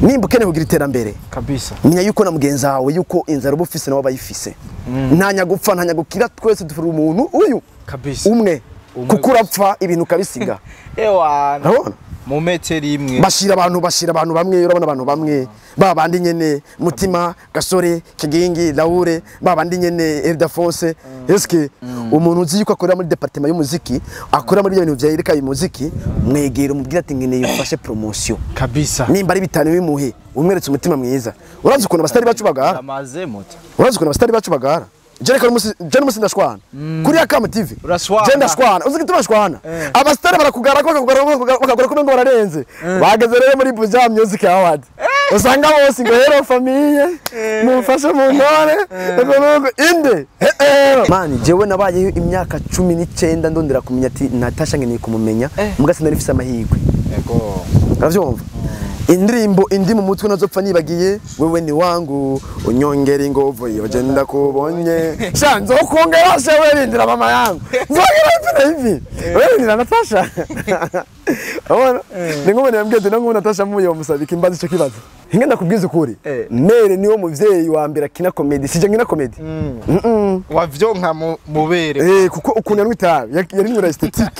Nimba ukeneye kugira iterambere kabisa, menya yuko na mugenzi wawe yuko inzara uba ufise nawe abayifise. Nta nyagupfa, nta nyagukira, twese dufura umuntu uyu kabisa umwe, Umwe kuko gusa. Urapfa ibintu ukabisiga. Ewana. Urabona? Mu metero imwe. Bashira abantu bamwe, urabona abantu bamwe ba bandi nyene, Mutima, Gasore, Kigingi, Laure, ba bandi nyene, Eldafonse. Eske umuntu uzi yuko akorera muri département y'umuziki, akora muri ibyo bintu vyereka umuziki, mwegera umubwira ati nkeneye ufashe promotion. Kabisa. Nimba ari bitanu bimuhe, umweretse umutima mwiza. Urazi ukuntu abastari bacu bagara? Amaze muta. Urazi ukuntu abastari bacu bagara? Je reka n'umusi, je n'umusi ndashwana kuri Akamo TV. Urashwana. Je ndashwana. Uzi gituma shwana? Abastari barakugara ko bakagara ko ngo bararenze. Bageze rero muri Buja Music Award, usanga bose ngo hello famille, mumfashe mu ntore nuko inde. Man, jewe nabayeho imyaka 19 ndondera kumenya ati Natasha nkeneye kumumenya, muga sinari mfise amahirwe. Ego. Uravyumva? Indirimbo indi mu mutwe nazopfa nibagiye, wewe ni wangu unyongera ingovu iyo je ndakubonye, sha nzokongera, sha wewe rindira mama yangu, nzongera hivi na hivi, wewe rindira Natasha. Urabona ni nk'umuntu yambwiye ati no Natasha muyo musabika imbaza ico kibazo. Hinga ndakubwiza ukuri, mere niwo muvyeyi wa mbere akina comedy, sije nkina comedy. Wavyonka mu mubere. Eh, kuko ukuntu yanywa itabi yari nwera esthétique.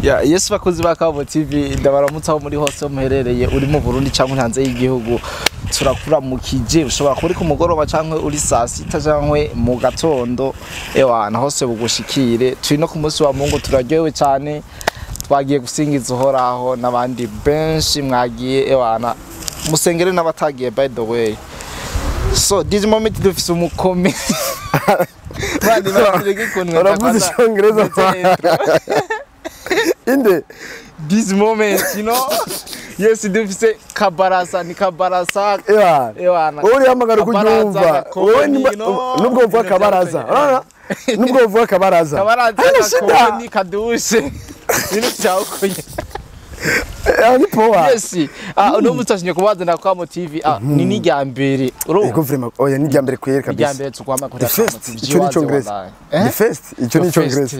Ya Yesu, bakozi ba Kabo TV, ndabaramutsa aho muri hose muherereye, uri mu Burundi cyangwa hanze y'igihugu, turakuramukije. Ushobora kuba uri ku mugoroba cyangwa uri saa sita cyangwa mu gatondo, ewana hose bugushikire. Turi no ku munsi wa Mungu, turaryohewe cyane, twagiye gusingiza Uhoraho n'abandi benshi mwagiye, ewana musengere n'abatagiye. By the way, so this moment dufise umukome. Bandi batireke ukuntu Uravuze icyongereza inde. This moment, you know, yes, dufise Kabarasa, ni Kabarasa. Ewana. Ewana. Wowe urihamagara uko Kabaraza, uryumva. Gakoni, Wowe no. nubwo uvuga kabaraza, urabona? Nubwo uvuga kabaraza, Kabaraza. Haina shida. Gakoni, kadushe, ibintu byawukonye. Eh, ni poa. Yes, ah, uno munsi twashimye kubazana kwa Kamo TV. Ah, ni n'irya mbere. Urumva? Ego, vraiment, oya, ni irya mbere kwera Irya kabisa. mbere tukwama kuri The first, icyo ni icyongereza. The first, icyo ni icyongereza.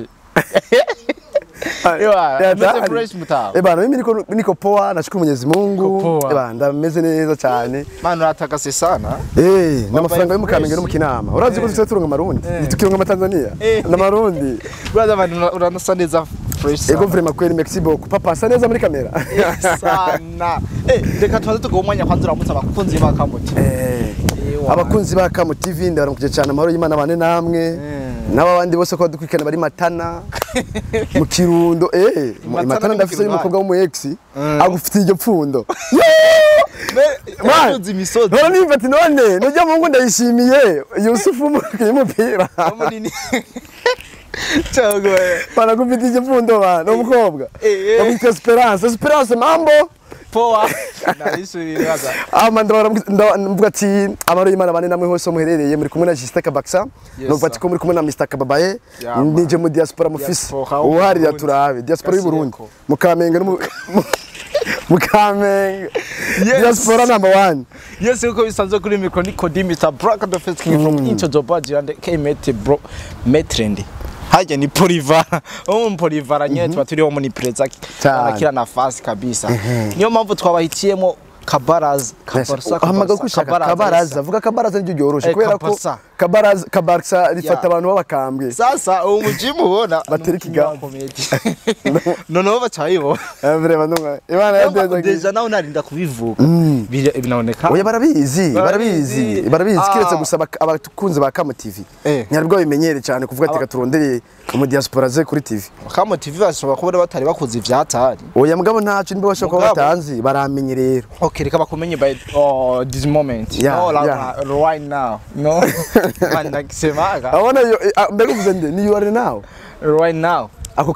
Ewa, Ya, umeze tayari. fresh mutawe? Eh bana, mimi niko poa, nashukuru Mwenyezi Mungu. Niko poa. Eh bana, ndameze neza cyane. Mani, uratakase sana. Eh, n'amafaranga yo mu Kamenge fresh. no mu Kinama. Urazi ko dufite turunga amarundi? Tukironga amatanzania. N'amarundi. Brother man, uranasa neza fresh sana. Ego, vraiment kweli, merci beaucoup. Papa asa neza muri kamera. Sana. Eh, reka tubanze tuguhe umwanya kwanza uramutse abakunzi ba Kamo TV. Eh. Ewa. Abakunzi ba Kamo TV, ndabaramukije cyane, amahoro y'Imana bane namwe. N'abandi bose ko badukurikirana bari Matana, mu Kirundo, eh, Matana Matana no mu ndafise Kirundo. y'umukobwa w'umu ex agufitiye iryo pfundo. Man. Yaduze imisozi. None nimba ati none nujya Mungu ndayishimiye Yusufu umukinnyi w'umupira. Munini. Cyangwa Banagufitiye iryo pfundo ba ni umukobwa. Bamwita Esperance. Esperance, mambo. Poa. Narishurira. Ama ndavuga ati amahoro y'Imana bane namwe hose muherereye, muri kumwe na Justin Kabaksa. Yes, Numva ati ko muri kumwe na Mr Kababaye. Yeah, man. Nije mu diaspora mufise. Diaspora wo mu Uharira Burundi. turabe diaspora y'u Burundi. Gasireko. Mu Kamenge no mu Kamenge. Yes. Diaspora number 1. Yes, uko bisanzwe kuri mikro ni Kodi Mr. Black the First King from Into the Bad and K-Mate bro Metrend. Hajya ni Polivara. Umu Polivara nyene tuba turiho muri Preza. Cyane. Anakira nafasi kabisa. Niyo mpamvu twabahitiyemo Kabaraza. Kabarasa. Hamagara uko ushaka, kabaraza, vuga kabaraza niryo ryoroshe, Eh, kubera ko Kabarasa. kabaraza, kabarsa rifata Yeah. abantu b'abakambwe. Sasa uwo mujimu ubona Batera ikiganza. noneho bacayibona. Eh, vraiment ndumva Imana yadeza. Déjà nawe narinda kubivuga. Binaoneka. Oya, barabizi, barabizi, barabizi, Ah. kiretse gusa abakunzi ba Kamo TV ntiyari bimenyere cyane kuvuga ati katurondere mu diaspora ze kuri TV. Kamo TV bashobora kuba batari bakoze ivyatari. Oya, mugabo ntaco nimba bashobora kuba Mugabo. batanzi, baramenye rero. Okay, reka bakumenye by oh, this moment. Yeah, no, like, yeah. Right now. No. Man, nakisemaga. Abona yo mbega uvuze nde ni you are now. Right now. Ako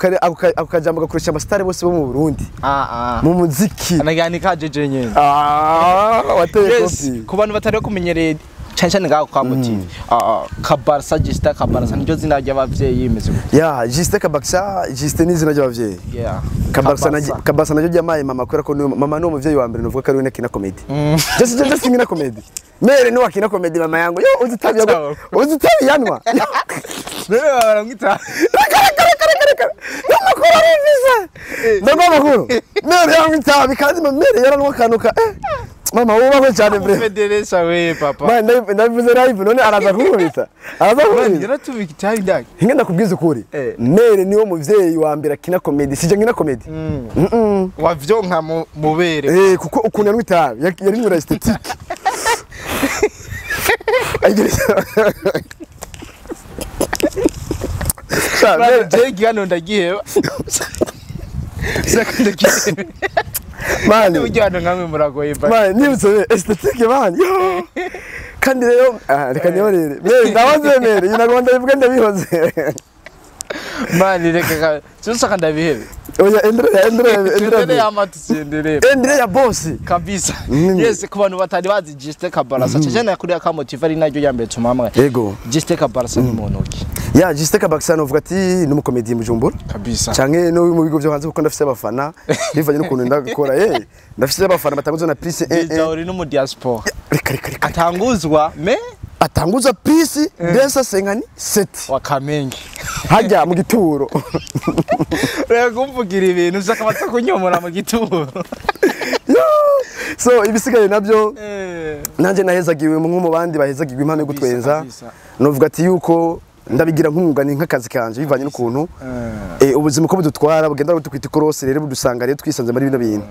kajambo gakoresha abasitari bose bo mu Burundi Ah ah. mu muziki. Anagani kajeje nyene. Ah, wateye Yes, kopi. ku bantu batari bakumenyereye Cyane cyane ngaho kwa Motive. Kabarsa Justin Kabarsa niryo zina ry'abavyeyi imeze gute? Ya, Justin Kabaksa, Justin ni izina ry'abavyeyi. Yeah. Kabarsa na Kabarsa naryo ryamaye mama, kubera ko mama ni umuvyeyi wa mbere nuvuga ko ari we nakina comedy. Just nkina comedy. Mere ni wakina comedy mama yangu. Yo uzitabia uzitabiyanwa. Rero baramwita. Reka reka reka reka. Namakuru arumvise. Ndagwa amakuru. Mere yamwitabi kandi mere yaranwa kanuka. Mama wubahwe cyane bre. Federesha we papa. Man ndabivuze live none araza kunkubita. Araza kunkubita. Yaratubika itabi ndaki. Hinga ndakubwiza ukuri. Mere niwo muvyeyi wa mbere akina comedy. Sije nkina comedy. Wavyonka mubere. Kuko ukuntu yanwa itabi yari muri aesthetique. Bana jegi hano ndagiheba. Saka ndagiheba. Mani ujyana nkamwe muragoye ba. Mani nibutse esthétique mani. Kandi rero reka niyorere. Mere ndabaze mere yinagomba ndabivuga ndabihoze. Mani reka cyusaka ndabihebe. Oya Andre yamatusendere. Andre ya boss kabisa. Yes, ku bantu batari bazi Justin Kabarasa cyane kuri akamotive ari naryo yambaye tumamwe. Yego. Justin Kabarasa ni muntu ki? Ya Justin Kabarasa novuga ati ni umukomedi Bujumbura. Kabisa. Canke no mu bigo byo hanze kuko ndafise abafana bivanye n'ukuntu ndagakora ndafise abafana batanguzwa na Peace Uri no mu diaspora. Reka reka reka. Atanguzwa me atanguzwa Peace desa sengani seti wa Kamenge. Hajya mu gituro. Reka kumvugira ibintu ushaka batsa kunyomora mu gituro. So ibisigaye nabyo nanje nahezagiwe nko mu bandi bahezagiwe impano yo gutwenza. Novuga ati yuko ndabigira nk'umwuga ni nk'akazi kanje bivanye n'ukuntu ubuzima uko budutwara bugenda butukwita ikorose rero budusanga rero twisanze muri bino bintu.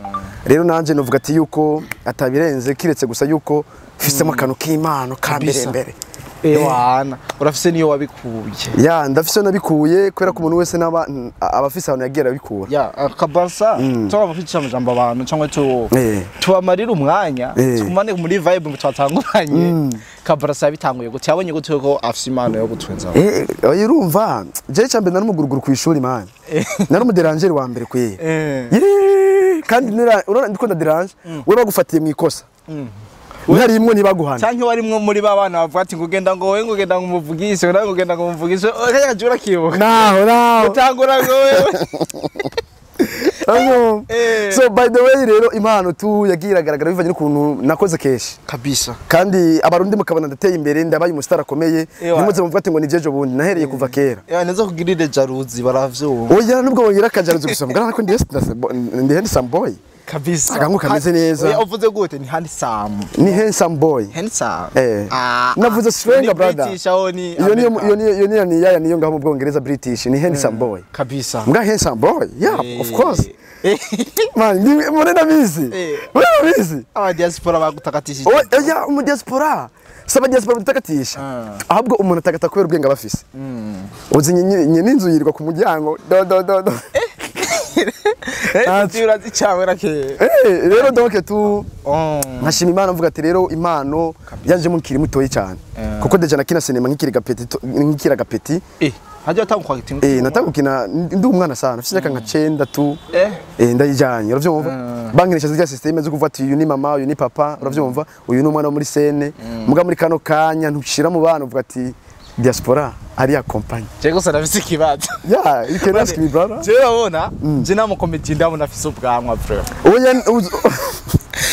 Rero nanje novuga ati yuko atabirenze kiretse gusa yuko mfisemo akantu k'impano ka mbere mbere. Ewana urafise niyo wabikuye. Ya ndafise nabikuye kubera ko umuntu wese naba abafise ahantu yagira abikura. Ya Kabarsa twaba fica amajambo abantu cyangwa tubamarira umwanya tukumane muri vibe twatanguranye. Kabarsa yabitanguye gute yabonye gute ko afise impano yo gutwenza? Oya urumva je cyambe nari umuguruguru ku ishuri man. Nari umuderangeri wa mbere kwiye. Kandi urabona ndiko ndaderange we bagufatiye mu ikosa. Unari imwe nibaguhana. Canke warimwe muri babana bavuga ati ngugenda ngo we ngugenda ngo umuvugishe ngo ngugenda ngo umuvugishe kaya jura kibuka. Naho utangura ngo wewe. So by the way rero impano tu yagira garagara bivanye n'ukuntu nakoze keshi. Kabisa. Kandi abarundi mukabona ndateye imbere ndabaye umustar akomeye nimuze muvuga ati ngo ni jejo bundi nahereye kuva kera. Ya neza kugirire jaruzi baravyumva. Oya nubwo bongira akajaruzi gusa mugana ko ndi handsome boy. Kabisa. Agangu kameze neza. Oya uvuze gute ni handsome. Ni handsome boy. Handsome. Navuze swenga brother. British aho ni iyo ni yaya niyo ngaho mu Bwongereza British ni handsome boy. Kabisa. Mbwa handsome boy. Yeah, of course. Man, muri nabizi. Muri nabizi. Aba diaspora bagutakatishije. Oya mu diaspora. Saba diaspora gutakatisha. Ahubwo umuntu atakata kubera ubwenge abafise. Uzi nyine inzu yirirwa ku muryango. Do do do do. Rero donc tu nkashima Imana mvuga ati rero impano yanje mukiri mutoyi cyane kuko deja nakina cinema nkikiri gapeti nkikira gapeti hajya atangwa giti natangukina ndi umwana sana mfite imyaka nka 9 tu ndayijanye uravyumva bankinisha zirya system zo kuvuga ati uyu ni mama uyu ni papa uravyumva uyu ni umwana wo muri scene muga muri kano kanya ntushira mu bana uvuga ati diaspora ari accompagne. Je gusa ndafise ikibazo. Yeah, you can ask me brother. Je urabona je namukomedi ndabona afise ubwanwa bro. Oya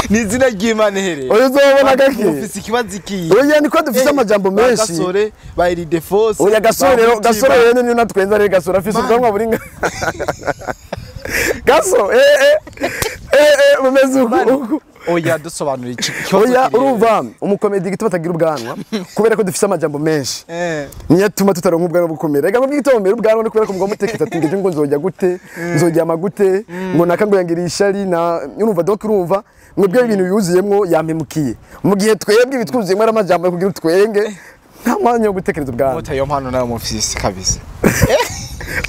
ni izina ry'Imana ihereye. Oya uzobona gake. Ufise ikibazo iki? Oya niko dufise amajambo menshi. Gasore bayiri defose. Oya gasore gasore rero niyo natwenza rero gasore afise ubwanwa buri nga. Gaso mumeze uku. Oya dusobanura iki kibazo. Oya urumva umukomedi gituma atagira ubwanwa kubera ko dufise amajambo menshi. Niyo atuma tutaronka ubwanwa bukomera. Rega mubwi gituma ubwanwa no kubera ko mugomba mutekeza ati ngeje ngo nzojya gute, nzojyama gute, ngo naka ngo yangira ishari na urumva donc urumva mwebwe ibintu yuzuyemwo yampemukiye. Mu gihe twebwe ibitwuzuyemwo ari amajambo kugira utwenge nta mwanya wo gutekereza ubwanwa. Mota yo mpano nayo mufise kabisa.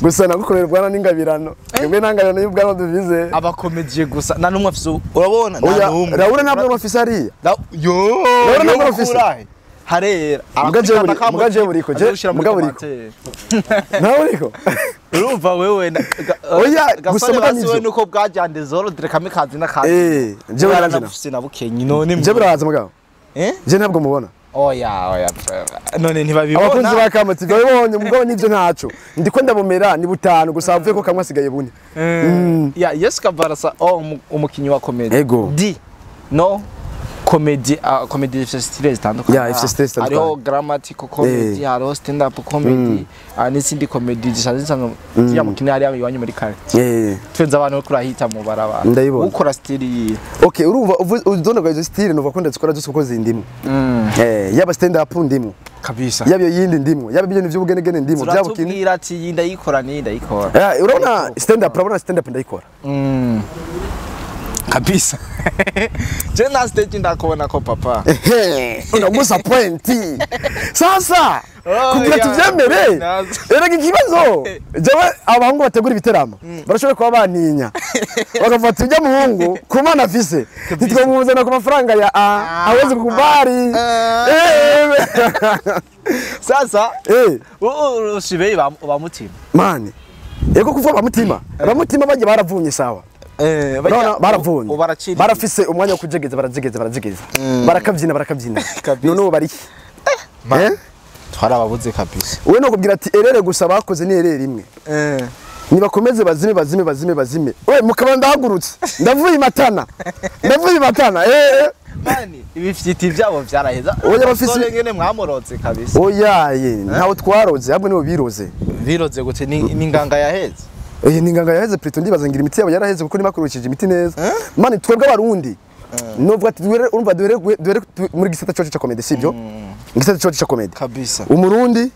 Gusa nagukorera ubwanwa n'ingabirano. Mwebwe n'ingabirano y'ubwanwa duvize. Abakomediye gusa nta numwe afise urabona nta numwe. Raura ntabwo afise hariya. Yo Raura ntabwo afise. Harera. Mugaje buriko je mugaburiko. Nawe uriko. Urumva wewe oya gusa mugaje nuko bwajyande zoro dire kamikazi n'akazi. Je nafise na bukenyi none. Je buraza mugabo. Je ntabwo mubona. Oya, oya, none ntibabibona. Abakunzi ba Kamo TV babibonye, mugabo nivyo ntaco ndiko ndabomera ni butanu gusa, havuye ko kamwe asigaye bune. Ya Yesu Kabarasa, oh, umukinyi wa comedy. Ego. Di no comedy, comedy ifite style zitandukanye. Yeah, ifite style zitandukanye. Hariho grammatical comedy, hariho stand up comedy, n'izindi comedy zisanzwe zisanzwe ziriya mukini hariya iwanyu muri quartier. Twenze abantu bariko urahita mu barabara. Ndayibona. Ukora style yihe? Okay, urumva uzonda izo style, nuva ko ndazikora zose kuko zindimwe. Yaba stand up ndimwe, yaba iyo yindi ndimwe, yaba ibyo vy'ubugenegene ndimwe, byaba ukini. Turatubwira ati iyi ndayikora n'iyi ndayikora. Urabona stand up, urabona stand up ndayikora. Kabisa, je na stage ndakubona ko papa. Ehe, unagusa point sasa. Oh, kugira yeah. tuvyemere. Nazo. Erega ikibazo jewe, abahungu bategura ibiteramo barashobora kuba bantinya bakavuga ati ujya muhungu ku mana afise ntitwamuzana ku mafaranga ya a awezi kukubali. Sasa ushibeye ba mutima. Mani ego, kuvuga bamutima, bamutima bajya baravunye sawa. Urabona baravunye. Baraciriye. Barafise umwanya wo kujegeza, barajegeza, barajegeza, barakabyina, barakabyina. Kabisa. None ubu bari eh? Twarababuze kabisa. We no kubwira ati erere gusa bakoze ni erere imwe, nibakomeze bazime, bazime, bazime, bazime. We mukaba ndahagurutse, ndavuye imatana, ndavuye imatana eh. Mani ibifyiti byabo vyaraheza. Oya, bafise- Sole ngene mwamurotse kabisa. Oyaye, ntawe twaroze, ahubwo nibo biroze. Biroze gute? Ni nganga yaheze? Oya, ni nganga yaheze plutôt, ndibaza ngira imiti yabo yaraheze kuko nibakurikije imiti neza. Mani twebwe abarundi novuga ati duhere, urumva duhere muri gisata cyacu cya comedy, sibyo? Gisata cyacu cya comedy. Kabisa. Umurundi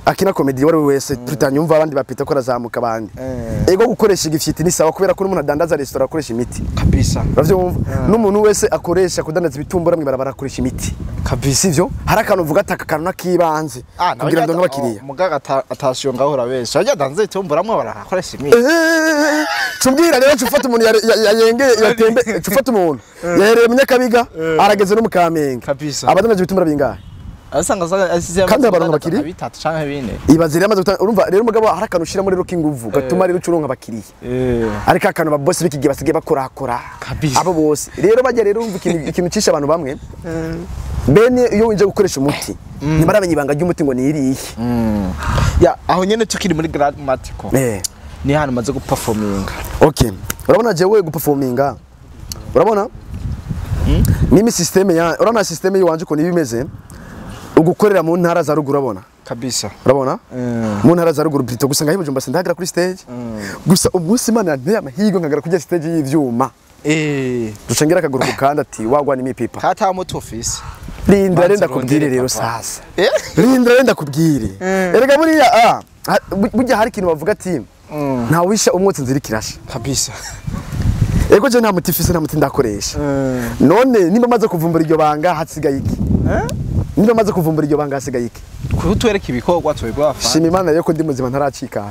akina comedy wari wese tutanyumva abandi bapita ko arazamuka abandi. Ego, gukoresha igifyiti ni sawa kubera ko n'umuntu adandaza restaurant akoresha imiti. Kabisa. Uravyumva, n'umuntu wese akoresha kudandaza ibitumbura mw'ibarabara akoresha imiti. Kabisa. Sivyo? Hari akantu uvuga ati aka kantu nakibanze kugira ngo abakiriya. Mugaga atashiyo ngaho urabesha ajya danze itumburamwe barakoresha imiti. Cumbwira rero, cufata umuntu yayengeye yatembe, cufata umuntu yahereye mu Nyakabiga arageze no mu Kamenge. Kabisa. Abadandaza ibitumbura bingahe? Asanga asanga asize. Kandi abaronka abakiriya? Bitatu canke bine. Ibaze rero amaze gutanga. Urumva rero umugabo hari akantu ushiramo rero k'inguvu gatuma rero ucuronka abakiriya, ariko akantu ababosi b'iki gihe basigaye bakorakora. Kabisa. Abo bose rero bajya rero urumva ikintu cisha abantu bamwe bene iyo winjiye gukoresha umuti ntibaramenya ibanga ry'umuti ngo ni irihe. Ya, aho nyene tukiri muri grammatical, ni hano maze guperforminga. Okay, urabona jewe guperforminga, urabona nimi système ya, urabona système yiwanje ukuntu iba imeze, ugukorera mu ntara za ruguru, urabona. Kabisa. Urabona mu ntara za ruguru plutôt gusa ngaho i Bujumbura sindagera kuri stage. Gusa umunsi Imana yanteye amahirwe nkagera kuri stage y'ivyuma, duca ngira akaguru ku kandi ati wagwa ni mipipa. Kata muto office. Rindira rero Manzi ndakubwire urondere rero. Papa. Sasa rindira rero ndakubwire. Erega buriya burya hari ikintu bavuga ati ntawisha umwotsi nzira ikirasha. Kabisa. Ego, je nta muti mfise, nta muti ndakoresha. None nimba maze kuvumbura iryo banga hasigaye iki? Nimba maze kuvumbura iryo banga hasigaye iki? Kutwereka ibikorwa twebwe abafana. Shima Imana rero ko ndi muzima ntaracika.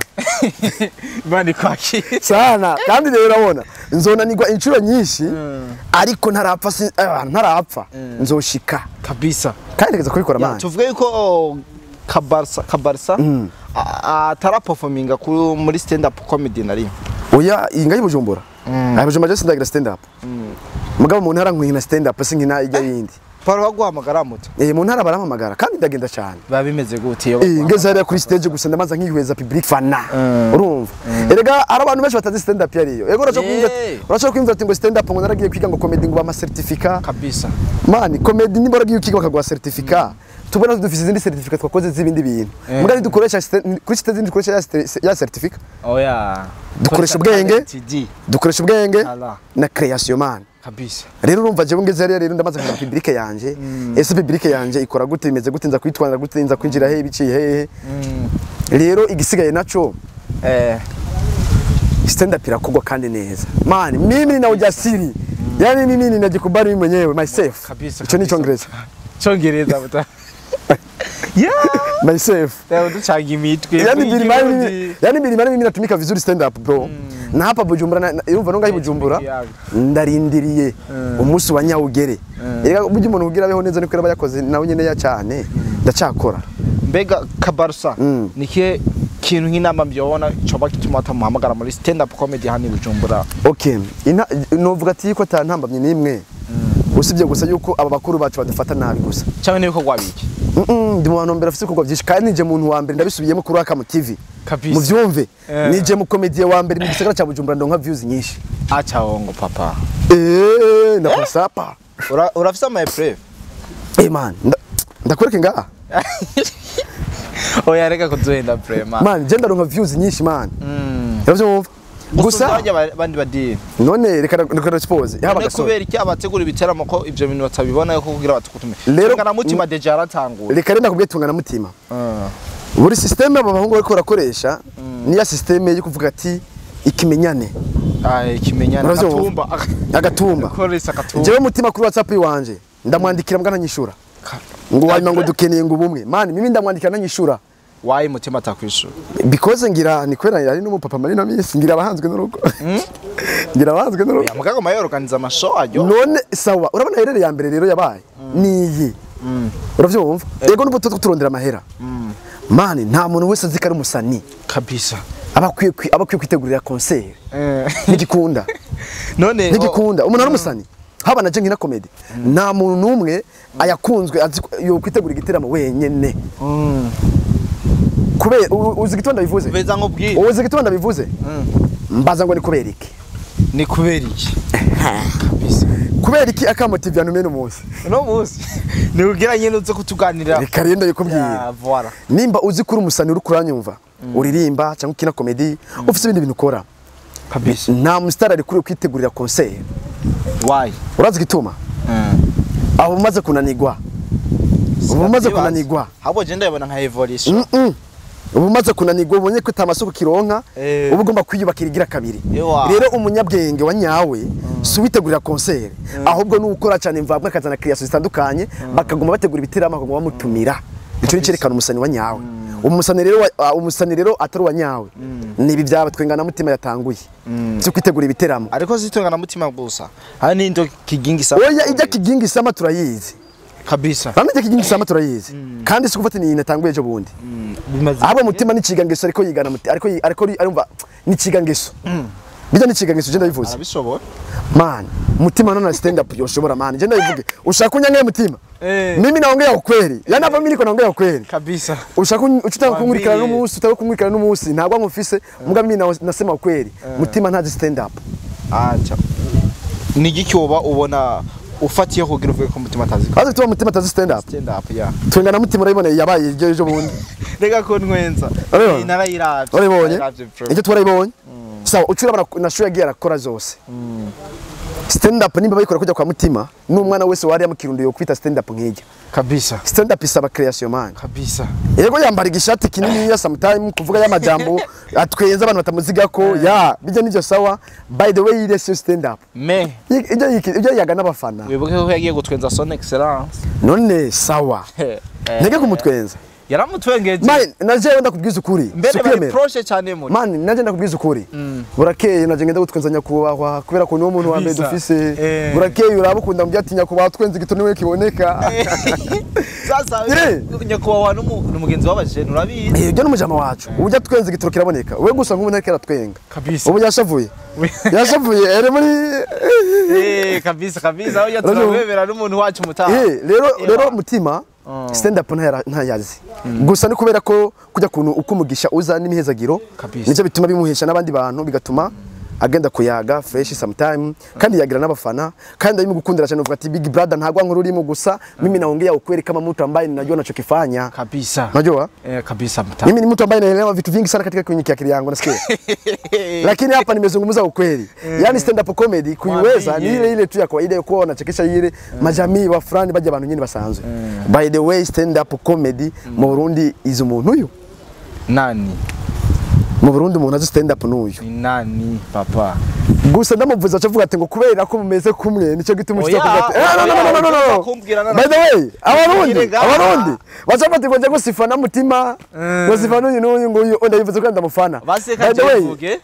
Imana ikwakira. Sana. Kandi rero urabona nzonanirwa inshuro nyinshi ariko ntarapfa, ntarapfa nzoshika. Kabisa. Kandi ntegeza kubikora. Ya, mani. Tuvuge yuko Kabarsa atara performinga muri stand up comedy na rimwe? Oya, iyi ngaho i Bujumbura, aya Bujumbura je sindagira stand up. Mugabo mu ntara nkina stand up, sinkina ijya yindi. Paro baguhamagara muto? Mu ntara barampamagara kandi ndagenda cyane. Biba bimeze gute iyo Ngeze hariya kuri stage gusa ndamaza nkihweza public fana. Urumva erega hari abantu benshi batazi stand up yariyo. Ego, urashobora kumva, urashobora kwiyumva ati ngo stand up, ngo naragiye kwiga ngo comedy, ngo bama certificat. Kabisa. Mani comedy nimba waragiye ukiga bakaguha certificat, tubona dufise izindi certificat twakoze z'ibindi bintu. Mugabo dukoresha kuri stage dukoresha ya certificat. Oya. Dukoresha ubwenge. TD. Dukoresha ubwenge Ala. na creation man. Kabisa. Rero urumva jewe ngeze hariya rero ndamaze kumenya public yanje. Ese public yanje ikora gute, imeze gute, nza kwitwara gute, nza kwinjira hehe, biciye hehe? Rero igisigaye naco, stand up irakogwa kandi neza man. Mimi nina ujasiri, yani mimi ninajikubali mimi mwenyewe myself. Kabisa, Ico ni kabisa. Icongereza. Congereza buta, yeah. Myself. Leo ducanga imitwe. Yani bilimani, yani bilimani mimi natumika vizuri stand up bro. Na hapa Bujumbura urumva no ngaho i Bujumbura Ikiyaga. ndarindiriye umunsi wa nyawugere. Erega burya umuntu ugira abeho neza niko yaba yakoze nawe nyene ya cyane ndacakora. Mbega Kabarsa, ni kihe kintu nk'inama mbyobona coba gituma batamuhamagara muri stand up comedy hano i Bujumbura? Okay, ina novuga ati ko ata ntambamye nimwe. Usibye gusa yuko aba bakuru bacu badufata nabi gusa. Cyangwa n'ibikorwa biki? Ndi mu bantu mbere afite ibikorwa byinshi, kandi nije muntu wa mbere, ndabisubiyemo kuri Akamo TV. Kabisa. Muvyumve, nije mu comedy wa mbere mu gisagara cya Bujumbura ndonka views nyinshi. Acha wongo, papa. Ndakusapa. Urafise ama preuve? Man, ndakwereke ngaha. Oya, reka kuduhenda vraiment. Man, je ndaronka views nyinshi, man. Uravyumva? Gusa Gusa bandi badini. None reka expose yaba None gasore. kubera iki abategura ibiteramo ko ivyo bintu batabibona yuko kugira batukutume? Rero- Rero mutima déjà yaratanguye. Reka rero ndakubwiye, tungana mutima. Buri système aba bahungu bariko barakoresha niya système yo kuvuga ati ikimenyane. Ah, ikimenyana. Uravyumva? Akatumba. Agatumba. Koresa akatumba. Jewe mutima kuri WhatsApp iwanje ndamwandikira mbwa ntanyishura. Ngo wanyuma ngo dukeneye ngo ubumwe. Man, mimi ndamwandikira ntanyishura. Wayi mutima atakwishura? Because ngira ni kwera ari n'umupapa muri no minsi, ngira abahanzwe n'urugo. Ngira abahanzwe n'urugo. Ya mugago mayo organiza amashow ayo. None sawa, urabona herere ya mbere rero yabaye niyi. Uravyumva? Yego, n'ubu turondera amahera. Man, nta muntu wese azi ko ari umusani. Kabisa. Aba akwiye kwitegurira concert. Ntigikunda. None Ntigikunda. Umuntu ari umusani. Haba na je nkina comedy. Nta muntu n'umwe ayakunzwe azi yo kwitegura igiteramo wenyene. Kubera uzi igituma ndabivuze? Beza nkubwire. Uzi igituma ndabivuze? Mbaza ngo ni kubera iki? Ni kubera iki? Kabisa. Kubera iki Akamo TV yantumye n'umunsi? Uno munsi ni kugira nyene uze kutuganirira. Reka rero ndabikubwira. Ya, voilà. Nimba uzi kuri umusani uri kuranyumva, uririmba cyangwa ukina comedy, ufite ibindi bintu ukora. Kabisa. Nta mustar ari kuri kwitegurira concert. Why? Urazi igituma? Aho umaze kunanigwa. Ubu umaze kunanigwa. Ahubwo je ndabona nka evolution. Ubu umaze kunanigwa, ubonye ko amasoko kironka, uba ugomba kwiyubakira igira kabiri. Ewa. Rero umunyabwenge wa nyawe si uwitegurira concert, ahubwo ni ukora cyane mvabwe akazana creation zitandukanye, bakaguma bategura ibiteramo, bakaguma bamutumira. Icyo ni cyerekana umusani wa nyawe. Umusani rero atari uwa nyawe ni ibi byaba twengana mutima yatanguye byo kwitegura ibiteramo. Ariko zitungana mutima gusa. Hari n'indo kigingi sama. Oya, ijya kigingi sama turayizi. Kabisa. Bamwe ijya kigingi sama turayizi, kandi si gufata ni natanguye ejo bundi. Bimaze. Ahubwo mutima ni ngeso, ariko yigana muti, ariko arumva ni ngeso, bijya ni ngeso, je ndabivuze. Arabishoboye. Man, mutima none stand up yoshobora, man, je ndabivuge. Ushaka unyange mutima? Mimi naongea ukweli, yani hapa mimi niko naongea ukweli. Kabisa. Ushaka uchitaka kunkurikirana Wambie. n'umunsi, utaka kunkurikirana n'umunsi, ntabwo nkufise muga mimi nasema ukweli, mutima ntazi stand up. Acha. Ni igiki woba ubona ufatiye kugira uvuge ko mutima atazi Azi tuba mutima atazi stand up. Stand up ya. Twengana mutima urayibona yabaye iryo ejo bundi. Reka ko ntwenza. Urabibona? Narayiravye. Urabibonye? Narayiravye bro. Icyo twarayibonye sawa, ucurabona na show yagiye arakora zose stand up, nimba bayikora kujya kwa mutima, n'umwana wese wari mu Kirundo yo kwita stand up nk'ijya. Kabisa. Stand up isaba creation, man. Kabisa. Yego, yambara igishati kinini ya sometime kuvuga y'amajambo atwenza abantu batamuziga ko ya bijya nivyo sawa. By the way, ile sio stand up. Me Ibyo yaga n'abafana. Wibuke ko yagiye gutwenza son excellence. None sawa, ntege kumutwenza. Yaramutwengeje. Man, naje ndakubwiza ukuri. Mbere bari Sikwemera. proche cyane muri. Man, naje ndakubwiza ukuri, burakeye naje ngenda gutwenza nyakubahwa kubera ko niwo muntu wa mbere Kabisa. dufise. Burakeye urabukunda mu byati nyakubahwa twenze igito niwe kiboneka. Sasa nyakubahwa n'umugenzi w'abajene, urabizi. Ibyo n'umujama wacu ujya twenza igitoro kiraboneka, we gusa nk'ubu ntariko aratwenga. Kabisa. Ubu yashavuye, yashavuye ari muri Kabisa kabisa, aho turamwemera n'umuntu wacu mutaha. Rero rero mutima stand up ntayazi gusa ni kubera ko kujya kuntu uko umugisha uza n'imihezagiro. Kabisa. Nicyo bituma bimuhesha n'abandi bantu, bigatuma agenda kuyaga fresh sometime, kandi yagira n'abafana, kandi arimo gukundira cyane uvuga ati big brother ntagwa nkuru urimo gusa mimi naongea ukweli kama mtu ambaye ninajua nachokifanya. Kabisa. Unajua Kabisa mtaha. mimi ni mtu ambaye naelewa vitu vingi sana katika kwenye akili yangu, nasikia, lakini hapa nimezungumza ukweli. Yani stand up comedy kuiweza ni Mwambie. ile ile tu ya kawaida ya kuwa wanachekesha ile majamii wa fulani baje abantu nyine basanzwe. By the way, stand up comedy mu Burundi izi umuntu uyu. Nani? Mu Burundi umuntu azi stand up n'uyu. Ni nani, papa? Gusa ndamuvuza acavuga ati ngo kubera ko mumeze kumwe nicyo gituma Oya, ushobora kuvuga ati no no no no no no kumbwira no. By the way, abarundi Kumbwira. abarundi bacafata ngo njya gusifana mutima, ngo sifana uyu n'uyu, ngo uyu ndabivuze ko ndamufana. Baseka. By the way, Mvuge.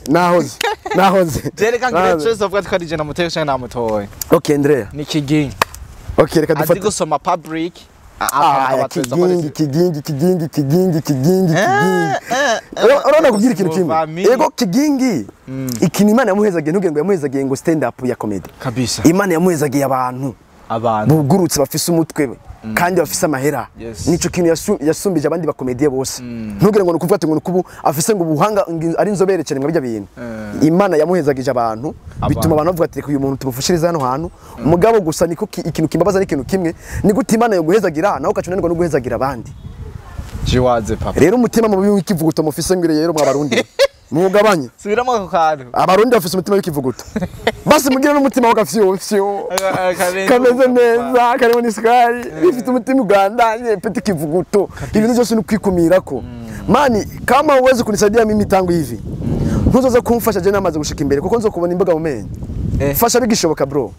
Nahoze nahoze. Jereka ngire Nahoze. trace of ko ari je namuteye cyangwa namutoye. Okay, Andrea. Ni kigingi. Okay, reka Azi dufate gusoma public. Kigingi Kigingi Kigingi Kigingi Kigingi Kigingi. Urabona kubwira ikintu kimwe. Yego Kigingi. Ikintu Imana yamuhezagiye ntugire ngo yamuhezagiye ngo stand up ya comedy. Kabisa. Imana yamuhezagiye abantu. Abantu bugurutse bafise umutwe we kandi bafise amahera. Nico kintu yasumbije abandi bakomediye bose. Ntugire ngo nukuvuga ati ngo nukubu afise ngo ubuhanga ari inzobere cyane mwabijya bintu. Imana yamuhezagije abantu bituma abantu bavuga ati uyu muntu tumufushiriza hano hantu. Mugabo gusa niko ikintu kimbabaza ari ikintu kimwe ni gute Imana yo guhezagira naho ukacunanirwa no guhezagira abandi. Jiwaze papa. Rero umutima mubi w'ikivuguto mufise ngire rero mwabarundi. Mugabanye. Subiramo ako kantu. Abarundi bafise umutima w'ikivuguto. Basi mugire n'umutima w'agafyo fyo. Kameze neza, karimo n'isukari, bifite umutima ugandanye, peti kivuguto. Ibintu byose nukwikumirako. Mani kama uwezi kunisaidia mimi tangu hivi. Ntuzoza kumfasha je namaze gushika imbere kuko nzokubona imboga mu menyo. Fasha bigishoboka bro.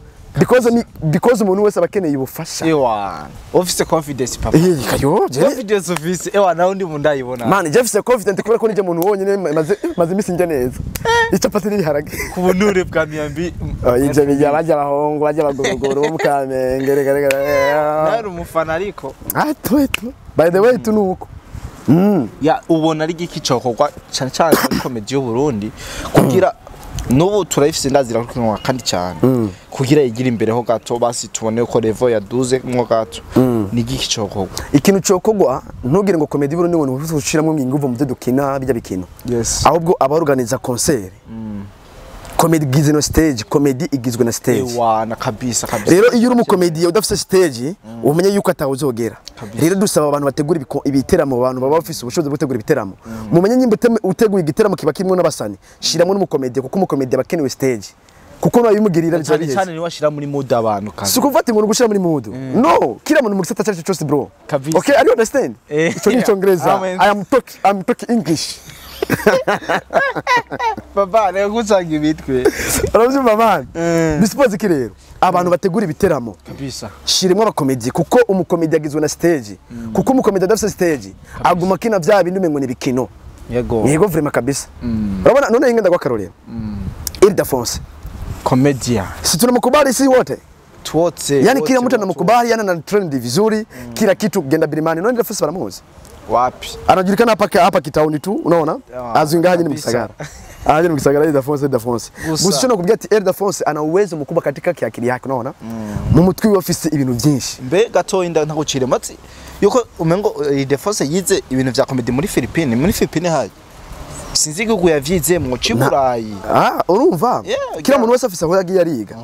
Because umuntu wese abakeneye ubufasha. Ewa, office confidence papa. Kayo, confidence office. Ewa nawe ndi mundayibona. Man, Jeff se confident kubera ko nije muntu wonyine maze imisi njya neza. Icapati n'ibiharage. Ku bunure bwa miyambi. Ivyo bijya bajya abahongo bajya abagorogoro bo mukamenge rega rega. Nari umufana ariko. Ah tu. By the way tunuko. Ya ubona ari giki cokorwa cyane cyane muri comedy y'u Burundi kugira nubu turayifise ndazira kukinwa kandi cyane kugira igira imbere ho gato basi tubone ko level yaduze mwo gato ni giki cokorwa. Ikintu cokogwa ntugire ngo comedy Burundi ngo ntushiramo inguvu mu byo dukina bijya bikino. Yes. Ahubwo abaorganiza concert. Comedy igizwe na stage, comedy igizwe na stage. Ewa na kabisa kabisa. Rero iyo uri umukomediye udafise stage umenye yuko atawuzogera. Rero dusaba abantu bategura ibiteramo abantu baba bafise ubushobozi bwo gutegura ibiteramo. Mumenye nyimba uteguye igiteramo kiba kimwe n'abasani, shiramo n'umukomediye kuko umukomediye abakenewe stage. Kuko nabimugirira cyane cyane ni washira muri mood abantu kandi. Si kuvuga ngo gushira muri mood. No, kila muntu mu gisata cyacu cyose bro. Kabisa. Okay, are you understand? Ico ni Icongereza. I'm talking English. Baba rero gucanga ibitwe. Urabyumva man? Bisipoze ki rero abantu bategura ibiteramo kabisa shirimo abakomedi kuko umukomedi agizwe na stage. Kuko umukomedi adafise stage aguma kina bya bindi umengo ni bikino. Yego. Yego vraiment kabisa. Urabona none ingenda kwa Caroline. Ildefonse comedian. Si tunamkubali si wote? Tuote. Yani kila mtu anamkubali, yani ana trend vizuri, kila kitu genda bilimani. None Ildefonse baramuzi. Wapi? Anajulikana hapa kitauni tu, unaona? Azingaje ni Msagara. Aje ni Msagara Ildefonse Ildefonse. Gusa no kubwira ati Ildefonse ana uwezo mkubwa katika kiakili yake, unaona? Mu mutwe we afise ibintu byinshi. Mbe gato inda ntagucire matsi yuko umengo Ildefonse yize ibintu vya comedy muri Philippines, muri Philippines haje. Sinzi igihugu yavyize mu Ciburayi. Urumva? Kila muntu wese afise aho yagiye ariga.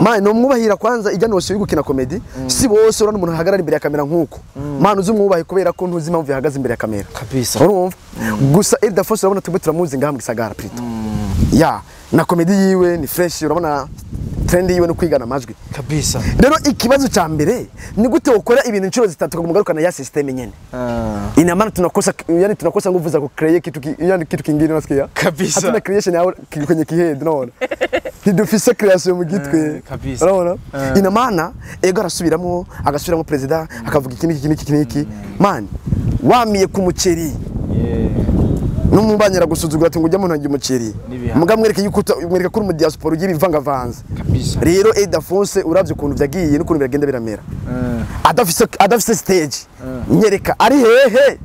Man no mwubahira kwanza ijya nose yo gukina comedy, si bose urana umuntu ahagarara imbere ya kamera nkuko. Man uzi umwubahe kubera ko ntuzi impamvu yahagaze imbere ya kamera. Kabisa. Urumva? Gusa Ildefonse urabona tubwe turamuzi ngaha mu gisagara plutôt. Ya, na comedy yiwe ni fresh, urabona trend yiwe no kwigana amajwi. Kabisa. Rero ikibazo ca mbere ni gute ukora ibintu inshuro zitatu kumugarukana ya system nyene. Ina maana tunakosa, yani tunakosa nguvu za kucreate kitu yani kitu kingine unasikia? Kabisa. Hatuna creation yao kwenye kihead unaona. Ntidufise creation mu gitwe. Kabisa. Unaona? Ina maana ego arasubiramo, agasubiramo president akavuga iki n'iki n'iki n'iki. Man, wamiye ku muceri. Numubanyira gusuzugura ati ngo ujya mu ntangi umuceri. Muga mwereke yuko mwereka kuri mu diaspora ugira ibivangavanze. Kabisa. Rero Ildefonse uravye ukuntu vyagiye n'ukuntu biragenda biramera. Adafise stage. Nyereka ari hehe.